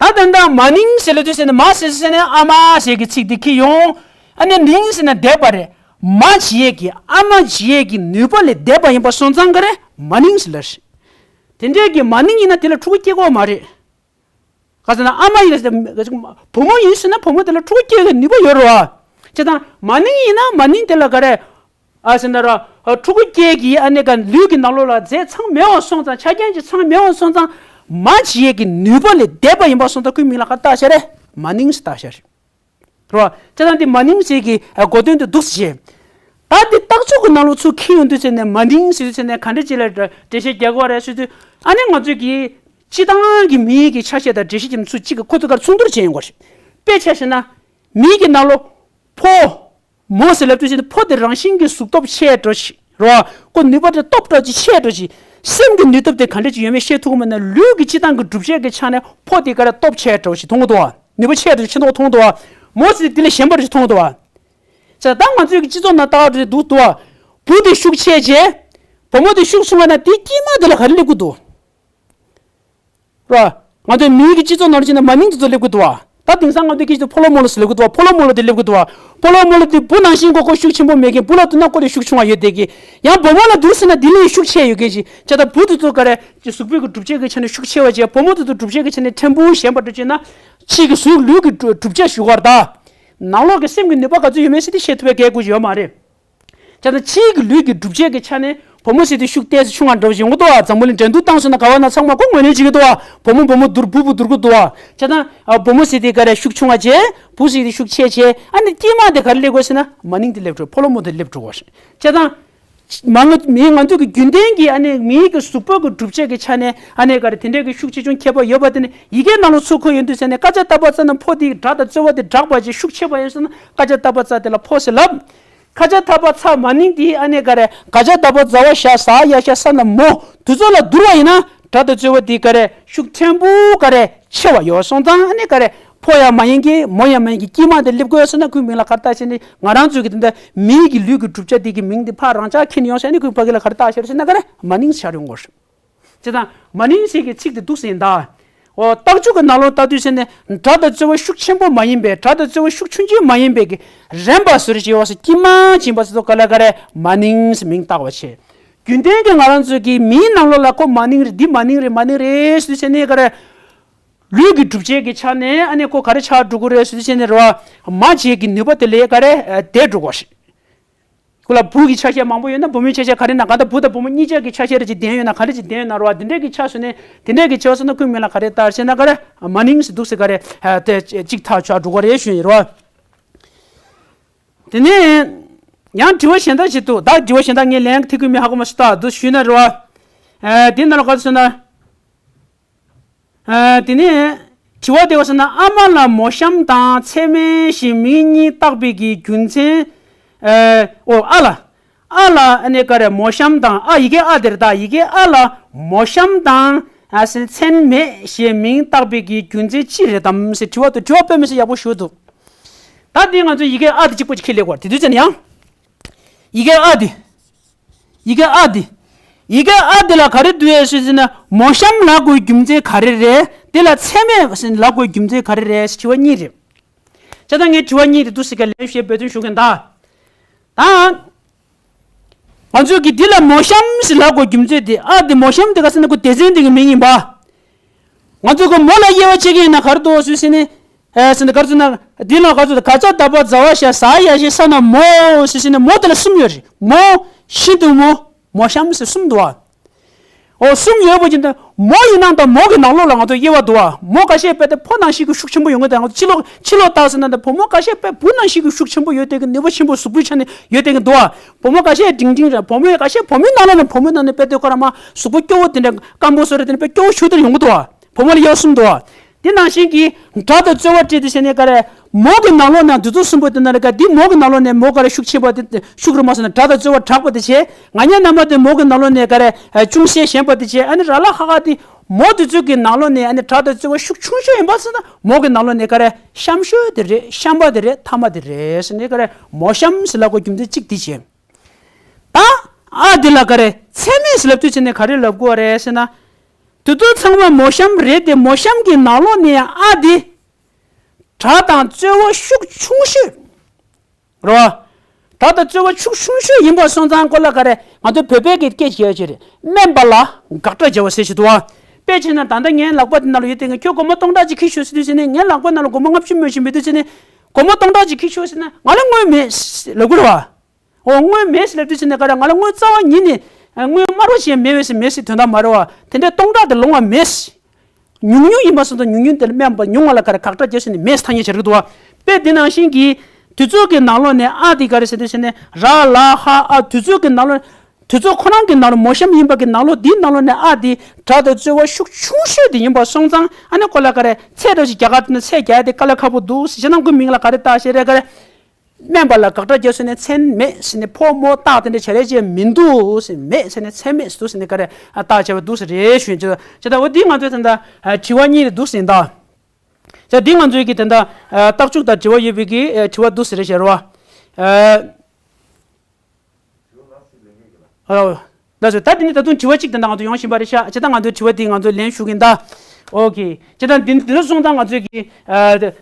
ད་དེ་འདྲ་མ་ནིང་ཟེར་ལབ་དུས་ཟེར་ནས་མ་ཟེར་ཟེར་ནས་ཨ་མ་ཟེར་གི་ཚིག་དེ་འཁྱེར་ཡོང་། ཨ་ནི་ནིང་ཟེར་ན་འདས་པ་རེད། མ་བྱེད་ཡས་ཀྱི་ཨ་མ་བྱེད་ཡས་ཀྱི་ནུས་པ་ལས་འདས་པ་ཡིན་པ་སོང་ཙང་ག་རེ་མ་ནིང་ཟེར་ལབ་རེད། དེ་འདྲས་ཀྱི་མ་ནིང་ཡིན་ན་དེ་ལ་ཕྲུ་གུ་སྐྱེ་གི་ཡོད་མ་རེད། ག་ཟེར་ན་ཨ་མ་ཡིན་ཟེར། བུ་མོ་ཡིན་ཟེར་ན་བུ་མོ་དེ་ལ་ཕྲུ་གུ་སྐྱེ་གི་ནུས་པ་ཡོད་རེད་བ། བྱས་ཙང་མ་ནིང་ཡིན་ན་མ་ནིང་དེ་ལ་ག་རེ། ཨ་ཟེར་ན་ར། ཕྲུ་གུ་སྐྱེ་གི་ཨ་ནི་ག་ལུས་ཀྱི་ནང་ལོགས་ལ་རྫས་ཚང་མེད་པ་སོང་ཙང་། ཆ་རྐྱེན་གྱི་ཚང་མེད་པ་སོང་ཙང་། མ་བྱེད་ཀྱི་ནུས་པ་ལས་འདས་པ་ཡིན་པ་སོང་ཙང་ཁོའི་མིང་ལ་ག་རེ་བཏགས་བཞག་རེད། མ་ནིང་ཟེར་བཏགས་བཞག་རེད། རོ། ཅེ་དང་དེ་མ་ནིང་ཟེར་གི་གོ་དོན་དེ་འདུག་སེ་བྱས། ད་དེ་རྟགས་ཚུགས་ཀྱི་ནང་ལོགས་ཚུར་འཁྱེར་ཡོང་དུས་ཚེ་ནས་མ་ནིང་ཟེར་དུས་ཚེ་ནས་ག་འདྲ་ཅིག་ལ་འགྲེལ་བཤད་རྒྱག་དགོས་རེད་ཟེར་དུས། ཨ་ནི་ང་ཚོས་ཀྱི་སྤྱི་བཏང་གི་མིང་གི་ཆ་ཤས་དང་འགྲེལ་བཤད་ཀྱི་ཚུལ་གཅིག་གི་ཁོ་ཚོ་གར་མཚུངས་བསྡུར་བྱས་ཡོང་དགོས་རེད། དཔེ་ཆ་བཞག་ན། མིང་གི་ནང་ལོགས་ཕོ། མོ་ཟེར་ལབ་དུས་ཙམ་དུ་ཕོ་དེ་རང་བཞིན་གྱི་གཟུགས་སྟོབས་ཆེ་འགྲོ་ཞིག་རོ། ཁོ་ནུས་པ་དེ་སྟོབས་འདྲ་ཅིག་ཆེ་འགྲོ་ཞིག་སེམས་ཀྱི་ནུས་སྟོབས་དེ་ག་འདྲ་ཅིག་ཡོད་མེད་ཤེས་ཐུབ་ཀྱི་མེད་ན། ལུས་ཀྱི་སྤྱི་བཏང་གི་གྲུབ་ཆ་གི་ཆ་ནས་ཕོ་དེ་ག་རེ་སྟོབས་ཆེ་འགྲོ་ཞིག་མཐོང་གི་འདུག་བ། ནུས་པ་ཆེ་འགྲོ་ཞིག་མཐོང་གི་འདུག་བ། མོ་ཟེར་དེ་ལས་ཞན་པ་འདྲ་ཞིག་མཐོང་གི་འདུག་བ། ཙང་ད་ང་ཚོའི་གི་སྤྱི་ཚོགས་ནང་ལྟ་བ་འདྲ་འདུག་འདུག་བ། བུ་དེ་ཤུགས་ཆེ་བྱས། བུ་མོ་དེ་ཤུགས་ཆུང་བ་ན་དེའི་དཀྱིལ་མ་དེ་ལ་ག་རེ་སླེབས་ཀྱི་འདུག་ར། ང་ཚོའི་མིའི་གི་སྤྱི་ཚོགས་ནང་ལ་ཕྱིན་ན་མ་ནིང་དེ་ཚོ་སླེབས་ཀྱི་འདུག་བ། ད་དེང་སང་ང་ཚོའི་སྐད་ཆ་དེ་ཕོ་ལོ་མོ་ལོ་ཟེར་སླེབས་ཀྱི་འདུག་བ། ཕོ་ལོ་མོ་ལོ་དེ་སླེབས་ཀྱི་འདུག་བ། ཕོ་ལོ་མོ་ལོ་དེ་བུ་ནང་བཞིན་ཁོ་ཁོ་ཤུགས་ཆེན་པོ་མེད་མཁན། བུ་ལ་བསྡུར་ན་ཁོ་དེ་ཤུགས་ཆུང་བ་ཡོད་བསྡད་མཁན། ཡང་བུ་མོ་ལ་བསྡུར་ཟེར་ན་དེ་ལས་ཤུགས་ཆེ་ཡོད་མཁན་ཞིག་བྱས། ད་བུ་དེ་ཚོ་ག་རེ་ཅིག་གཟུགས་པོའི་གི་གྲུབ་ཆ་གི་ཆ་ནས་ཤུགས་ཆེ་བ་བྱས། བུ་མོ་དེ་ཚོ་གྲུབ་ཆ་གི་ཆ་ནས་ཕྲན་བུ་ཞན་པ་འདྲ་བྱས་ན། ཕྱིའི་གི་གཟུགས་ལུས་ཀྱི་གྲུབ་ཆ་ཞུ་གར་ད། ནང་ལོགས་ཀྱི་སེམས་ཀྱི་ནུས་པ་ག་ཚོད་ཡོད་མེད་ཟེར་དེ་ཤེས་ཐུབ་པའི་སྐད་དགོས་ཀྱི་ཡོད་མ་རེད། བྱས་ཙང་ཕྱིའི་གི་ལུས་ཀྱི་གྲུབ་ཆ་གི་ཆ་ནས་བུ་མོ་ཟེར་དེ་ཤུགས་ཏོག་ཙམ་ཆུང་བ་འདྲ་བོ་ཞིག་ཡོང་གི་འདུག་བ། འཛམ་བུ་གླིང་འགྲན་བསྡུར་བཏང་སོང་ན་ག་བ་ན་ཚང་མ་ཁོ་ངོས་ལེན་བྱེད་ཀྱི་འདུག་བ། བུ་མོ་བུ་མོ་བསྡུར། བུ་བུ་བསྡུར་གི་འདུག་བ། བྱས་ཙང་ཨ་བུ་མོ་ཟེར་དེ་ག་རེ་ཤུགས་ཆུང་བ་བྱས། བུ་ཟེར་དེ་ཤུགས་ཆེ་བྱས། ཨ་ནི་དཀྱིལ་མ་དེ་ག་རེ་སླེབས་དགོས་ཟེར་ན་མ་ནིང་དེ་སླེབས་འགྲོ། ཕོ་ལོ་མོ་དེ་སླེབས་འགྲོ་བ་རེད། བྱས་ཙང་མ་ང་མི་ང་ཚོ་གི་རྒྱུན་ལྡན་གྱི་ཨ་ནི་མིའི་གི་གཟུགས་པོ་གི་གྲུབ་ཆ་གི་ཆ་ནས་ཨ་ནི་ག་རེ་དེ་འདྲའི་གི་ཤུགས་ཆེ་ཆུང་ཁྱད་པར་ཡོད་པ་དེ་ནི་ཡི་གེ་ནང་ལ་ཚུར་འཁོར་ཡོང་དུས་ཟེར་ནས་ཀ་ཅ་ཏ་པ་ཙ་ན་ཕོ་དེ་སྒྲ་དང་རྩོལ་བ་དེ་དྲག་པ་ཅིག་ཤུགས་ཆེ་བ་ཡིན་ཟེར་ན་ཀ་ཅ་ཏ་པ་ཙ་དེ་ལ་ཕོ་ཟེར་ལབ། ཁ་ཅ་ཐ་པ་ཚ་མ་ནིང་དེ་ཨ་ནི་ག་རེ། ག་ཅ་ད་པ་ཛ་བ་ཞ་ཟ་ཡ་ཤ་ས་ན་མོ། དེ་ཚོ་ལ་བསྡུར་བ་ཡིན་ན་སྒྲ་དང་རྩོལ་བ་དེ་ག་རེ་ཤུགས་ཕྲན་བུ་ག་རེ་ཆེ་བ་ཡོད་སོང་ཙང་། ཨ་ནི་ག་རེ་ཕོ་ཡང་མ་ཡིན་གྱི་མོ་ཡང་མ་ཡིན་གྱི་དཀྱིལ་མ་དེ་སླེབས་དགོས་སོང་ན་ཁོའི་མིང་ལ་ག་རེ་བཏགས་ཟེར་ན། ང་རང་ཚོའི་གི་དེ་འདྲ་མིའི་གི་ལུས་ཀྱི་གྲུབ་ཆ་དེ་གི་མིང་དེ་ཕར་རང་འཇགས་འཁྱེར་ནས་ཡོང་ཟེར་ནས་ཁོའི་ཕ་གི་ལ་ག་རེ་བཏགས་ཤར་ཟེར་ན་ག་རེ་མ་ནིང་ཟེར་ཡོང་གོ། བྱས་ཙང་མ་ནིང་ཟེར་གྱི་ཚིག་དེ་འདུག་ཟིན་ད། འོ་རྟགས་འཇུག་གི་ནང་ལོགས་ལྟ་དུས་ཟེར་ནས་སྒྲ་དང་རྩོལ་བ་ཤུགས་ཆེན་པོ་མ་ཡིན་པའི། སྒྲ་དང་རྩོལ་བ་ཤུགས་ཆུང་ཆུང་མ་ཡིན་པའི་གི་རན་པ་བཟོ་རེ་བྱེད་པ་སོགས་དཀྱིལ་མ་ཕྱིན་པ་སོགས་ག་ལ་ག་རེ་མ་ནིང་ཟེར་མིང་བཏགས་པ་བྱས། རྒྱུན་ལྡན་གྱི་ང་རང་ཚོའི་གི་མིའི་ནང་ལོགས་ལ་ཁོ་མ་ནིང་རེད། འདི་མ་ནིང་རེད། མ་ནིང་རེད་ཟེར་དུས་ཟེར་ནས་ག་རེ། ལུས་ཀྱི་གྲུབ་ཆའི་གི་ཆ་ནས་ཨ་ནི་ཁོ་ག་རེ་ཆགས་འགྲོ་གི་རེད་ཟེར་དུས་ཟེར་ནས་རེད་བ། མ་བྱེད་ཀྱི་ནུས་པ་དེ་ལས་ག་རེ་འདས་འགྲོ་གི་རེད། ཁོ་ལ་བུ་གི་ཆ་ཤས་མང་པོ་ཡོད་ན་བུ་མོའི་ཆ་ཤས་ག་རེ་ན། གང་ལྟར་བུ་དང་བུ་མོ་གཉིས་ཆ་གི་ཆ་ཤས་རེ་ཅིག་ལྡན་ཡོད་ན་ག་རེ་ཅིག་ལྡན་ཡོད་ན་རོ། དེ་འདྲའི་གི་ཆ་བཟོས་ནས་དེ་འདྲའི་གི་ཆ་བཟོས་ན་ཁོའི་མིང་ལ་ག་རེ་བཏགས་ཟེར་ན་ག་རེ་མ་ནིང་ཟེར་འདུག་ཟེར་ག་རེ་དེ་གཅིག་ཐག་ཆོད་འགྲོ་གི་རེད་ཞུ་ཡིན་རོ། དེ་ནས་ ཡང་དྲི་བ་གཞན་དག་ཅིག་འདུག་ད་དྲི་བ་གཞན་དག་ངས་ལན་ཐིག་གི་མི་ཧ་གོ་མ་སོང་། ད་འདུག་ཞུས་ན་རེད་བ། ཨ་དེ་ནང་ལ་ག་ཚོད་ན། ཨ་དེ་ནས་དྲི་བ་དེ་བ་ཟེར་ན། ཨ་མ་ལ་མོ་གཤམ་དང་ཚད་མེད་ཞེས་མིང་གཉིས་བཏགས་པའི་གི་རྒྱུ་མཚན། ཨ་ཨོ་ཨ་ལ། ཨ་ལ་ཨ་ནི་ག་རེ་མོ་གཤམ་དང་། ཨ་ཡི་གེ་ཨ་དེ་རེད། ད་ཡི་གེ་ཨ་ལ་མོ་གཤམ་དང་ཨ་ཟེར་ཚད་མེད་ཞེས་མིང་བཏགས་པའི་གི་རྒྱུ་མཚན་ཅི་རེད་དམ་ཟེར་དྲི་བ་འདུག་དྲི་བ་དཔེ་མི་སྲིད་ཡག་པོ་ཞུ་འདུག་ད་དེ་ང་ཚོ་ཡི་གེ་ཨ་དེ་གཅིག་པོ་ཅིག་ཁས་ལེན་དགོས། དེ་དུས་ཙམ་ཡང་ཡི་གེ་ཨ་དེ། ཡི་གེ་ཨ་དེ། ཡི་གེ་ཨ་དེ་ལ་ག་རེ་འདུག་ཡས་ཞུས་ཟེར་ན། མོ་གཤམ་ལབ་དགོས་རྒྱུ་མཚན་ག་རེ་རེད། དེ་ལ་ཚད་མེད་ལབ་དགོས་རྒྱུ་མཚན་ག་རེ་རེད། དྲི་བ་གཉིས་རེད། བྱས་ཙང་ངས་དྲི་བ་གཉིས་དེ་འདུག་སེ་ག་ལན་ཞུས་འབད་བརྩོན་ཞུ་གིན་ད། ད། ང་ཚོས་ཀྱི་འདི་ལ་མོ་གཤམ་ཟེར་ལབ་དགོས་རྒྱུ་མཚན་དེ། ཨ་དེ་མོ་གཤམ་དེ་ག་ཟེར་ན་ཁོ་སྡེ་ཚན་དེ་གི་མིང་ཡིན་པ། ང་ཚོས་ཀྱི་མོ་ལ་དབྱེ་བ་ཕྱེ་གི་ཡིན་ན་ག་རེ་འདུག་ཟེར་ཟེར་ནས། ཨ་ཟེར་ནས་ག་རེ་ཟེར་ན། འདི་ལ་ག་ཚོད་ག་ཅ་ད་པ་ཛ་བ་ཞ་ཟ་ཡ་ཞེ་ས་ན་མོ་ཟེར་ཟེར་ནས་མོ་དེ་ལ་གསུམ་ཡོད་རེད། མོ། ཤིན་ཏུ་མོ། མོ་གཤམ་ཟེར་གསུམ་འདུག་བ། འོ་གསུམ་ཡོད་པ་ཅིག་ད་མོ་ཡིན་ནའང་ད་མོ་གི་ནང་ལོགས་ལ་ང་ཚོ་དབྱེ་བ་འདུག་བ། མོ་ཁ་ཤས་དཔེ་དེ་ཕོ་ནང་བཞིན་གྱི་ཤུགས་ཆེན་པོ་ཡོང་གི། ད་ང་ཚོ་ཕྱི་ལོགས་ཕྱི་ལོགས་བལྟས་ཟེར་ན་ད་བུ་མོ་ཁ་ཤས་དཔེ་བུ་ནང་བཞིན་གྱི་ཤུགས་ཆེན་པོ་ཡོད་དེ་གི། ནུས་པ་ཆེན་པོ་གཟུགས་པོའི་ཆ་ནས་ཡོད་དེ་གི་འདུག་བ། བུ་མོ་ཁ་ཤས་འབྲིང་འབྲིང་རེད། བུ་མོ་ཁ་ཤས་བུ་མོའི་ནང་ལོགས་ནས་བུ་མོའི་ནང་ནས་དཔེ་དེ་ཁོ་རང་མ་གཟུགས་པོ་སྐྱོ་བོ་དེ་འདྲ་སྐམ་པོ་བཟོ་རེད། དེ་ནས་དཔེ་སྐྱོ་བོ་ཞུ་དེར་ཡོང་གི་འདུག་བ། བུ་མོ་ལ་དབྱེ་བ་གསུམ་འདུག་བ། དེ་ནང་བཞིན་གྱི་སྒྲ་དང་རྩོལ་བ་སྤྲད་དེ་བྱས་ནས་ག་རེ། མོ་གི་ནང་ལོགས་ནས་འདི་ཚོ་གསུམ་པོ་དེ་ན་རེ་ག་འདི་མོ་གི་ནང་ལོགས་ནས་མོ་ག་རེ་ཤུགས་ཆེ་བ་དེ་ཤུགས་རུ་མ་སོང་ན་སྒྲ་དང་རྩོལ་བ་དྲག་པ་དེ་བྱས། ང་ཉ་རྣམ་པ་དེ་མོ་གི་ནང་ལོགས་ནས་ག་རེ་ཅུང་ཟད་ཞན་པ་དེ་བྱས། ཨ་ནི་ར་ལ་ཧ་ཧ་དེ་མོ་དེ་ཚོ་གི་ནང་ལོགས་ནས་ཨ་ནི་སྒྲ་དང་རྩོལ་བ་ཤུགས་ཆུང་ཤོས་ཡིན་པ་སོང་ན་མོ་གི་ནང་ལོགས་ནས་ག་རེ་གཤམ་ཤོས་དེ་རེད། གཤམ་པ་དེ་རེད། ཐ་མ་དེ་རེད་ཟེར་ནས་ག་རེ་མོ་གཤམ་ཟེར་ལབ་དགོས་རྒྱུ་མཚན་གཅིག་དེ་བྱས། ད་ཨ་དེ་ལ་ག་རེ་ཚད་མེད་ཟེར་ལབ་དུས་ཚེ་ནས་ག་རེ་ལབ་དགོས་རེད་ཟེར་ན། དེ་ཚོ་ཚང་མ་མོ་གཤམ་རེད་དེ། མོ་གཤམ་གྱི་ནང་ལོགས་ནས་ཨ་དེ་སྒྲ་དང་རྩོལ་བ་ཤུགས་ཆུང་ཤོས་རེད་བ། སྒྲ་དང་རྩོལ་བ་ཤུགས་ཆུང་ཤོས་ཡིན་པ་སོང་ཙང་ཁོ་ལ་ག་རེ་ང་ཚོ་བོད་པའི་གི་སྐད་ཆ་ཡོད་ཅིག་རེད། དམན་པ་ལ་དགག་སྒྲ་བྱ་བ་ཟེར་ཞིག་འདུག་བ། དཔེ་བྱས་ན་ད་ལྟ་ངའི་ལག་པ་དེ་ནང་ལ་ཡོད་དེ་གི། ཁྱོད་སྒོར་མོ་སྟོང་ཕྲག་ཅིག་འཁྱེར་ཤོག་ཟེར་དུས་ཚེ་ནས་ངའི་ལག་པ་ནང་ལ་སྒོར་མོ་ལྔ་བཅུ་སྨོས་ཤིག་མེད་དུས་ཚེ་ནས། སྒོར་མོ་སྟོང་ཕྲག་ཅིག་འཁྱེར་ཤོག་ཟེར་ན་ང་ལ་དངུལ་མེད་ལབ་དགོས་རེད་བ། འོ་དངུལ་མེད་ཟེར་ལབ་དུས་ཙམ་ནས་ག་རེ། ང་ལ་དངུལ་རྩ་བ་ཉིད་ནས་དངུལ་དམར་བ་ཞིག་མེད་པས་ཟེར། མེད་ཟེར་དོན་དག་མ་རེད་བ། དེ་འདྲའི་སྟོང་ཕྲག་དེ་ལོངས་པ་མེད་ཟེར། ཉུང་ཉུང་ཡིན་པ་སོང་ཙང་ཉུང་ཉུང་དེ་ལ་དམན་པ་ཉུང་བ་ལ་ག་རེ་དགག་སྒྲ་བྱས་ཟེར་ནས་མེད་ཟེར་ཐ་སྙད་བྱེད་ཀྱི་འདུག་བ། དཔེ་དེ་ནང་བཞིན་གྱི་དུས་ཚོད་ཀྱི་ནང་ལོགས་ནས་ཨ་དེ་ག་རེ་ཟེར་དུས་ཙམ་ནས་ར་ལ་ཧ་ཨ་དུས་ཚོད་ཀྱི་ནང་ལོགས། དུས་ཚོད་ཁོ་རང་གི་ནང་ལོགས་མོ་གཤམ་ཡིན་པ་གི་ནང་ལོགས་འདིའི་ནང་ལོགས་ནས་ཨ་དེ་སྒྲ་དང་རྩོལ་བ་ཤུགས་ཆུང་ཤོས་དེ་ཡིན་པ་སོང་ཙང་ཨ་ནི་ཁོ་ལ་ག་རེ་ཚད་འདྲ་ཞིག་རྒྱག་ག་དེ་ནས་ཚད་རྒྱག་ཡ་དེ་དཀའ་ལས་ཁག་པོ་འདུག་ཟེར། བྱས་ན་ཁོའི་མིང་ལ་ག་རེ་བཏགས་ཤེས་རེད། ག་རེ། དམན་པ་ལ་དགག་སྒྲ་བརྒྱབ་ཟེར་ནས་ཚད་མེད་ཟེར་ནས་ཕོ་མོ་རྟགས་དེ་འདྲ་བྱ་རེ་བྱས་མི་འདུག་ཟེར། མེད་ཟེར་ནས་ཚད་མེད་འདུག་ཟེར་ནས་ག་རེ་བཏགས་བྱས་པ་འདུག་ཟེར་རེད་ཞུ་ཡིན། ཅི་ད་འོ་འདི་ང་ཚོའི་ད་ལྟ་དྲི་བ་གཉིས་རེ་འདུག་ཟེར་ཡིན་ད། ཅི་འདི་ང་ཚོའི་གི་ད་ལྟ་རྟགས་འཇུག་དང་འབྲེལ་བ་ཡོད་པའི་གི་དྲི་བ་འདུག་ཟེར་རེད་ཤག་རེད་བ། ཨ། ལགས་སོ། ད་དེ་ནི་ད་དུང་དྲི་བ་གཅིག་དེ་འདྲ་ང་ཚོ་ཡོང་བཞིན་པ་རེད་ཤག་ཅི་ད་ང་ཚོའི་དྲི་བ་དེ་ང་ཚོ་ལན་ཞུ་གིན་ད། ཨོ་ཁེ། ཅི་ད་འདི་འདི་འདྲ་སོང་ཙང་ང་ཚོའི་གི། ཨ།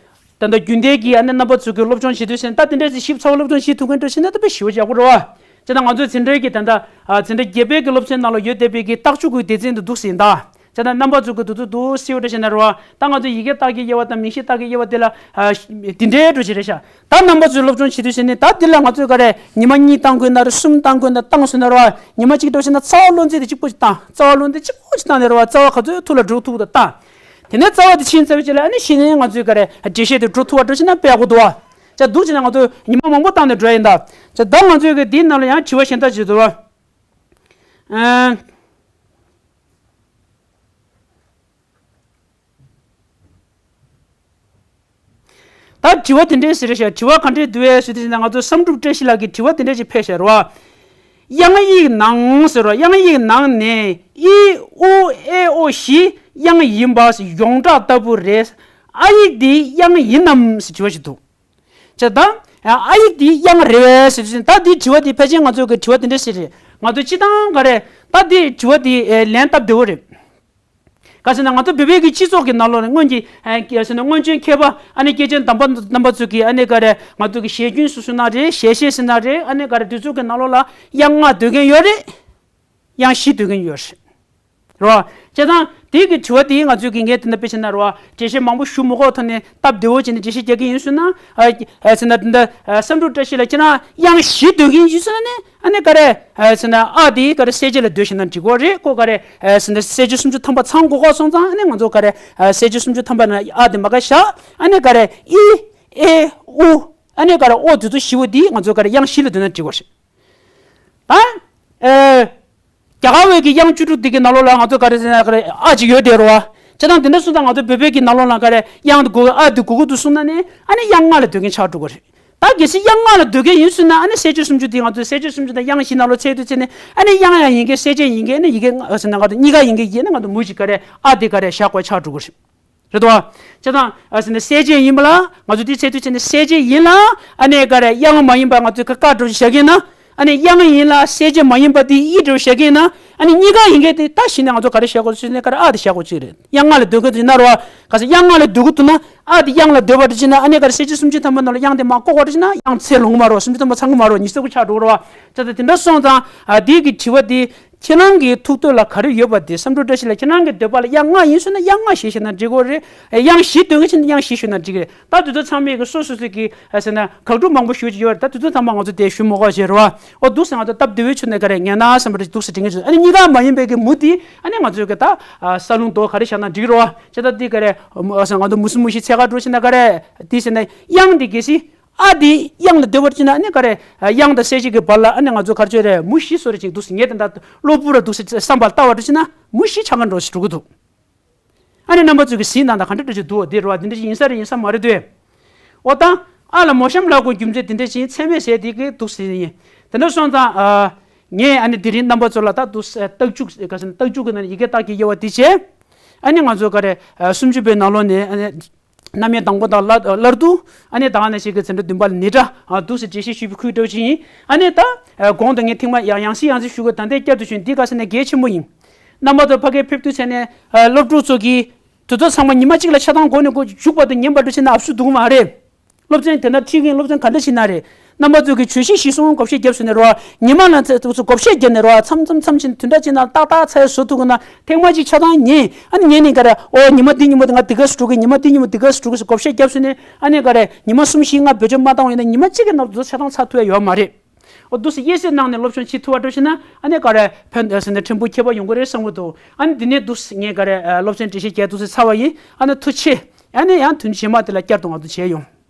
ད་ད་རྒྱུན་ལྡན་གྱི་ཨ་ནི་རྣམ་པ་ཚོ་གི་སློབ་སྦྱོང་བྱེད་དུས་ཟེར་ན་ད་དེ་འདྲ་ཞིབ་ཚགས་པ་སློབ་སྦྱོང་བྱེད་ཐུབ་མཁན་འདྲ་ཞིག་ན་ད་དཔེ་ཞེ་པོ་ཡག་པོ་རེད་བ། ཅི་ད་ང་ཚོའི་འཛིན་གྲྭའི་གི་ད་ད། ཨ། འཛིན་གྲྭ་བརྒྱད་པའི་གི་སློབ་ཚན་ནང་ལ་ཡོད་བསྡད་པའི་གི་རྟགས་འཇུག་གི་སྡེ་ཚན་དུ་འདུག་ཟེར་ཡིན་ད། ཅི་ད་རྣམ་པ་ཚོ་གི་དུ་དུ་དུ་སེ་བ་འདྲ་ཞིག་ན་རེད་བ། ད་ང་ཚོ་ཡི་གེ་རྟགས་ཀྱི་དབྱེ་བ་དང་མིང་གཞི་རྟགས་ཀྱི་དབྱེ་བ་དེ་ལ། ཨ། དེ་འདྲའི་འགྲོ་ཞིག་རེད་ཤག་ད་རྣམ་པ་ཚོའི་སློབ་སྦྱོང་བྱེད་དུས་ཟེར་ནས་ད་འདི་ལ་ང་ཚོས་ག་རེ་ཉི་མ་གཉིས་བཏང་དགོས་ན་རེད། གསུམ་བཏང་དགོས་ན་བཏང་སོང་ན་རེད་བ། ཉི་མ་གཅིག་འགྲོ་ཞིག་ན་རྩ་བ་བློ་འཛིན་དེ་གཅིག་པོ་ཞིག་བཏང་། རྩ་བ་བློ་འཛིན་གཅིག་པོ་ཞིག་བཏང་ནས་རེད་བ། རྩ་བ་ག་ཚོད་ཐུག་ལ་འགྲོ་ཐུབ་ད་བཏང་། དེ་ནས་རྩ་བ་དེ་ཕྱིན་ཚར་བའི་རྗེས་ལ་ཨ་ནི་གཞི་ནས་ང་ཚོས་ག་རེ་འགྲེལ་བཤད་དེ་འགྲོ་ཐུབ་པ་འགྲོ་ཞིག་ན་དཔེ་ཡག་པོ་འདུག་བ། ཅི་འདུག་ཅེ་ན་ང་ཚོས་ཉི་མ་མང་པོ་བཏང་ནས་འགྲོ་ཡ་ཡིན་ད། ཅི་ད་ང་ཚོས་གི་འདིའི་ནང་ལ་ཡང་དྲི་བ་གཞན་དག་ཅིག་འདུག་བ། ཨ། ད་དྲི་བ་དེ་འདྲའི་ཟེར་ཤག་དྲི་བ་ག་འདྲའི་འདུག་ཟེར་དུས་ན་ང་ཚོ་བསམ་གྲུབ་བཀྲ་ཤིས་ལགས་ཀྱིས་དྲི་བ་དེ་འདྲ་ཞིག་ཕེབས་ཤག་རེད་བ། དབྱངས་ཡིག་ནང་ཟེར་བ། དབྱངས་ཡིག་ནང་ནས་ཨི་ཨུ་ཨེ་ཨོ་བཞི་དབྱངས་ཡིན་པ་ཡོངས་གྲགས་ལྟ་བུ་རེད། ཨ་ཡིག་འདི་དབྱངས་ཡིན་ནམ་ཟེར་དྲི་བ་ཞིག་འདུག་ཅེ་ད། ཨ་ཡིག་འདི་དབྱངས་རེད་བས་ཟེར་དུས་ད་འདི་དྲི་བ་འདི་ཕལ་ཆེར་ང་ཚོ་གི་དྲི་བ་དེ་འདྲ་ཞིག་རེད། ང་ཚོ་སྤྱི་བཏང་ག་རེ་ད་འདི་དྲི་བ་འདི་ལན་སྟབས་བདེ་བོ་རེད། ག་ཟེར་ན་ང་ཚོ་བོད་པའི་གི་སྤྱི་ཚོགས་ཀྱི་ནང་ལོགས་ནས་སྔོན་གྱི་ཨ་ཟེར་ན་སྔོན་བྱོན་མཁས་པ་ཨ་ནི་སྐྱེས་ཆེན་དམ་པ་རྣམ་པ་ཚོ་གི་ཨ་ནི་ག་རེ་ང་ཚོ་གི་ཞལ་རྒྱུན་སུ་སུ་ན་རེད། ཞལ་བཞེས་སུ་ན་རེད། ཨ་ནི་ག་རེ་དུས་ཚོད་ཀྱི་ནང་ལོགས་ལ་དབྱངས་ལྔ་སྡོད་མཁན་ཡོད་རེད། དབྱངས་བཞི་སྡོད་མཁན་ཡོད་རེད། རེད་བ། བྱས་ཙང་དེའི་གི་དྲི་བ་དེ་ང་ཚོས་གི་ངས་དེ་འདྲ་དཔེ་བྱས་ན་རེད་བ། འགྲེལ་བཤད་མང་པོ་ཞུ་མི་དགོས་ཐོག་ནས་སྟབས་བདེ་བོ་བྱས་ནས་འགྲེལ་བཤད་རྒྱག་གི་ཡིན་ཟེར་ན། ཨ་ཨ་ཟེར་ན་དེ་འདྲ་ཨ་བསམ་གྲུབ་བཀྲ་ཤིས་ལགས་ཁྱེད་རང་དབྱངས་བཞི་སྡོད་ཀྱི་ཡིན་ཟེར་ན་ནི་ཨ་ནི་ག་རེ་ཨ་ཟེར་ན་ཨ་དེ་ག་རེ་གསལ་བྱེད་ལ་སྡོད་བཞག་ན་འགྲིག་གི་རེད། ཁོ་ག་རེ་ཨ་ཟེར་ན་གསལ་བྱེད་སུམ་ཅུ་ཐམ་པ་ཚང་དགོས་ག་སོང་ཙང་ཨ་ནི་ང་ཚོ་ག་རེ་ཨ་གསལ་བྱེད་སུམ་ཅུ་ཐམ་པ་ན་ཨ་དེ་མ་ག་བཞག་ཨ་ནི་ག་རེ་ཨི་ཨེ་ཨུ། ཨ་ནི་ག་རེ་ཨོ་དེ་ཚོ་བཞི་པོ་དེ་ང་ཚོ་ག་རེ་དབྱངས་བཞི་ལ་འདོད་ན་འགྲིག་གོ་ཞེས། ད་ཨེ། རྒྱ་གར་བའི་གི་དབྱངས་བཅུ་དྲུག་འདི་གི་ནང་ལོགས་ལ་ང་ཚོ་ག་རེ་ཟེར་ན་ག་རེ་ཨ་ཅིག་ཡོད་དེ་རོ། བྱས་ཙང་དེ་འདྲ་སོང་ཙང་ང་ཚོ་བོད་པའི་གི་ནང་ལོགས་ལ་ག་རེ་དབྱངས་དེ་དགོས་ཨ་དེ་དགོས་ཀྱི་འདུག་གསུངས་ན་ནི་ཨ་ནི་དབྱངས་ལྔ་ལ་འདོད་མཁན་ཆགས་འགྲོ་གི་རེད། ད་གལ་སྲིད་དབྱངས་ལྔ་ལ་འདོད་མཁན་ཡིན་ཟེར་ན་ཨ་ནི་གསལ་བྱེད་སུམ་ཅུ་དེ་ང་ཚོས་གསལ་བྱེད་སུམ་ཅུ་དང་དབྱངས་བཞི་ནང་ལོགས་ཚད་དུས་ཚེ་ནི་ཨ་ནི་དབྱངས་ཡང་ཡིན་གྱི་གསལ་བྱེད་ཡིན་གྱི་ཨ་ནི་ཡི་གེ་ལྔ་ཟེར་ན་ང་ཚོ་གཉིས་ཀ་ཡིན་གྱི་ཡིན་ན་ང་ཚོ་མུ་བཞི་ག་རེ་ཨ་དེ་ག་རེ་བཞག་དགོས་ཆགས་འགྲོ་གི་རེད། རེད་དོ། བྱས་ཙང་ཨ་ཟེར་ན་གསལ་བྱེད་ཡིན་པ་ལ་ང་ཚོ་དེ་ཚད་དུས་ཚེ་ནི་གསལ་བྱེད་ཡིན་ལ་ཨ་ནི་ག་རེ་དབྱངས་མ་ཡིན་པ་ང་ཚོས་ཀ་ཀ་འགྲོ་བཞག་གི་ན། ཨ་ནི་དབྱངས་ཡིན་ལ་གསལ་བྱེད་མ་ཡིན་པ་དེ་ཨི་འགྲོ་བཞག་གི་ན། ཨ་ནི་གཉིས་ཀ་ཡིན་གྱི་དེ་ད་གཞི་ནས་ང་ཚོ་ག་རེ་བཞག་དགོས་ཟེར་ན་ག་རེ་ཨ་དེ་བཞག་དགོས་ཅིག་རེད། དབྱངས་ལྔ་ལ་འདོད་མཁན་ཅིག་ན་རོ། ག་ཟེར་དབྱངས་ལྔ་ལ་འདོད་ཀྱི་འདུག་ན་ཨ་དེ་དབྱངས་ལ་འདོད་པ་འདྲ་ཅིག་ན་ཨ་ནི་ག་རེ་གསལ་བྱེད་སུམ་ཅུ་ཐམ་པ་ནང་ལ་དབྱངས་དེ་མར་བཀོག་པ་འདྲ་ཅིག་ན་དབྱངས་ཚད་ལོང་གི་མ་རོ། སུམ་ཅུ་ཐམ་པ་ཚང་གི་མ་རོ། ཉི་ཤུ་རྩ་དགུ་ཆགས་འགྲོ་གི་རོ། བྱས་ཙང་དེ་འདྲ་སོང་ཙང་ཨ་དེ་གི་དྲི་བ་དེ། ཁྱེད་རང་གི་ཐུགས་འདོད་ལ་ག་རེ་ཡོད་པ་དེ་བསམ་གྲུབ་བཀྲ་ཤིས་ལགས་ཁྱེད་རང་གི་འདོད་པ་ལ་དབྱངས་ལྔ་ཡིན་ཟེར་ན་དབྱངས་ལྔ་བཞེས་ཤེས་ན་འགྲིག་གི་རེད། དབྱངས་བཞི་འདོད་མཁན་ཅིག་ན་དབྱངས་བཞི་བཞེས་ན་འགྲིག་གི་རེད། ད་དེ་ཚོ་ཚང་མས་གི་སོ་སོ་སོ་གི་ཟེར་ན་དགག་སྒྲུབ་མང་པོ་ཞུ་གི་ཡོད་རེད། ད་དེ་ཚོ་ཚང་མ་ང་ཚོ་དེ་ཞུ་མི་དགོས་ཞེས་རེད་བ། འོ་འདུག་ཟེར་ང་ཚོ་སྟབས་བདེ་བའི་ཆུ་ནས་ག་རེ་ངན་ན་བསམ་པ་འདུག་ཟེར་དྲན་གི་ཡོད། ཨ་ནི་གཉིས་ཀ་མ་ཡིན་པའི་གི་མུ་དེ་ཨ་ནི་ང་ཚོས་གི་ད་ས་ལུང་རྡོ་ག་རེ་བཞག་ན་འགྲིག་རེད་བ། བྱས་ད་དེ་ག་རེ་ང་ཚོ་མུ་སུ་མུ་ཤི་ཚད་ག་འགྲོ་ཟེར་ན་ག་རེ་དེ་ཟེར་ན་དབྱངས་དེ་གལ་སྲིད། ཨ་དེ་དབྱངས་ལ་འདོད་པར་བྱེད་ན་ཨ་ནི་ག་རེ། དབྱངས་དང་གསལ་བྱེད་ཀྱི་བར་ལ་ཨ་ནི་ང་ཚོ་ག་རེ་བྱས་རེད། མུ་བཞི་བཟོ་རེ་ཅིག་འདུག་ཟེར་ངས་དེ་འདྲ་གློ་བུར་ར་འདུག་ཟེར་བསམ་པར་ལྟ་བར་བྱེད་ན་མུ་བཞི་ཆགས་ཀྱི་འགྲོ་ཞིག་འགྲོ་གི་འདུག་ཨ་ནི་རྣམ་པ་ཚོས་ཀྱི་གཟིགས་སྟངས་དང་ག་འདྲ་འདྲ་ཅིག་འདུག་དེ་རེད་བ། དེ་འདྲ་ཅིག་ཡིན་ས་རེད་ཡིན་ས་མ་རེད་དེ། འོ་ད་ཨ་ལ་མོ་གཤམ་ལ་གོ་རྒྱུ་མཚན་དེ་འདྲ་ཅིག་ཚད་མེད་ཟེར་དེ་གི་འདུག་ཟེར་ཡིན། དེ་འདྲ་སོང་ཙང་ཨ་ངས་ཨ་ནི་དེ་རིང་རྣམ་པ་ཚོ་ལ་ད་འདུག་ཟེར་རྟགས་འཇུག་ག་ཟེར་ན་རྟགས་འཇུག་གི་ནང་ཡི་གེ་རྟགས་ཀྱི་དབྱེ་བ་དེ་བྱས། ཨ་ནི་ང་ཚོ་ག་རེ་སུམ་ཅུ་པའི་ནང་ལོགས་ནས་ཨ་ནི། རྣམ་དབྱེ་དང་པོ་དང་སླར་སླར་བསྡུ། ཨ་ནི་ད་ག་ནང་བཞིན་གྱི་ཚན་ཁྲ་བདུན་པ་ལ་ནི་སྒྲ་འདུག་སེ་འགྲེལ་བཤད་ཞུས་པའི་ཁུལ་འདྲ་བོ་ཅིག་ཡིན། ཨ་ནི་ད་གོང་དུ་ངས་ཐེངས་མ་ཡང་ཡང་སེ་ཡང་སེ་ཞུ་དགོས། ད་ལྟའི་བསྐྱར་དུ་ཞུ་ཡིན། འདི་ག་ཟེར་ན་གལ་ཆེན་པོ་ཡིན། རྣམ་པ་ཚོ་ཕ་གིར་ཕེབས་དུས་ཚེ་ནས་སློབ་ཕྲུག་ཚོ་གིས་དུས་ཚོད་ཚང་མ་ཉི་མ་གཅིག་ལ་ཆ་ཚང་གོ་ནས་གོ་བཅུག་པ་དང་ཉན་པ་འདྲ་བྱས་ན་ཨབ་སུ་འདུག་མ་རེད། སློབ་ཚན་དེ་འདྲ་ཁྲིད་གིན་སློབ་ཚན་ག་འདྲ་བྱེད་ན་རེད། རྣམ་པ་ཚོས་ཀྱི་བརྗོད་གཞི་གཞིར་བཟུང་བགོ་བཤའ་བརྒྱབ་ཟེར་ནས་རོ། ཉི་མ་ལ་ཚེ་ཚོ་བགོ་བཤའ་བརྒྱབ་ནས་རོ། མཚམས་མཚམས་མཚམས་བཞིན་དུ་འདྲ་བྱེད་ན་ཏག་ཏག་ཚེ་བཟོ་ཐུབ་ཀྱི་ན་ཐེངས་མ་གཅིག་ཆ་ཚང་ཉན། ཨ་ནི་ཉན་ནས་ག་རེ་ཨོ་ཉི་མ་འདི་ཉིན་མོ་ང་འདི་ག་སུ་འགྲོ་གི། ཉི་མ་འདི་ཉིན་མོ་འདི་ག་སུ་འགྲོ་གི་ཟེར་བགོ་བཤའ་བརྒྱབ་ཟེར་ནས་ཨ་ནི་ག་རེ་ཉི་མ་གསུམ་བཞི་ལྔ་བེད་སྤྱོད་མ་བཏང་བ་ཡིན་ན་ཉི་མ་གཅིག་གི་ནང་དུ་ཆ་ཚང་ཚར་ཐུབ་ཡ་ཡོད་མ་རེད། ཨོ་འདུག་སེ་དབྱེ་གསལ་གནང་ནས་སློབ་སྦྱོང་བྱེད་ཐུབ་པ་འགྲོ་ཤེ་ན་ཨ་ནི་ག་རེ་ཕན་ཟེར་ནས་ཕྲན་བུ་ཁྱད་པར་ཡོང་གི་རེད་བསམ་གི་འདུག་ཨ་ནི་འདི་ནས་འདུག་སེ་ངས་ག་རེ་སློབ་ཚན་འགྲེལ་བཤད་རྒྱག་འདུག་སེ་ཚར་བ་ཡིན། ཨ་ནི་ཐུགས་རྗེ་ཆེ། ཨ་ནི་ཡང་དུས་རྗེས་མ་དེ་ལ་བསྐྱར་དུ་ང་ཚོ་མཇལ་ཡོང་།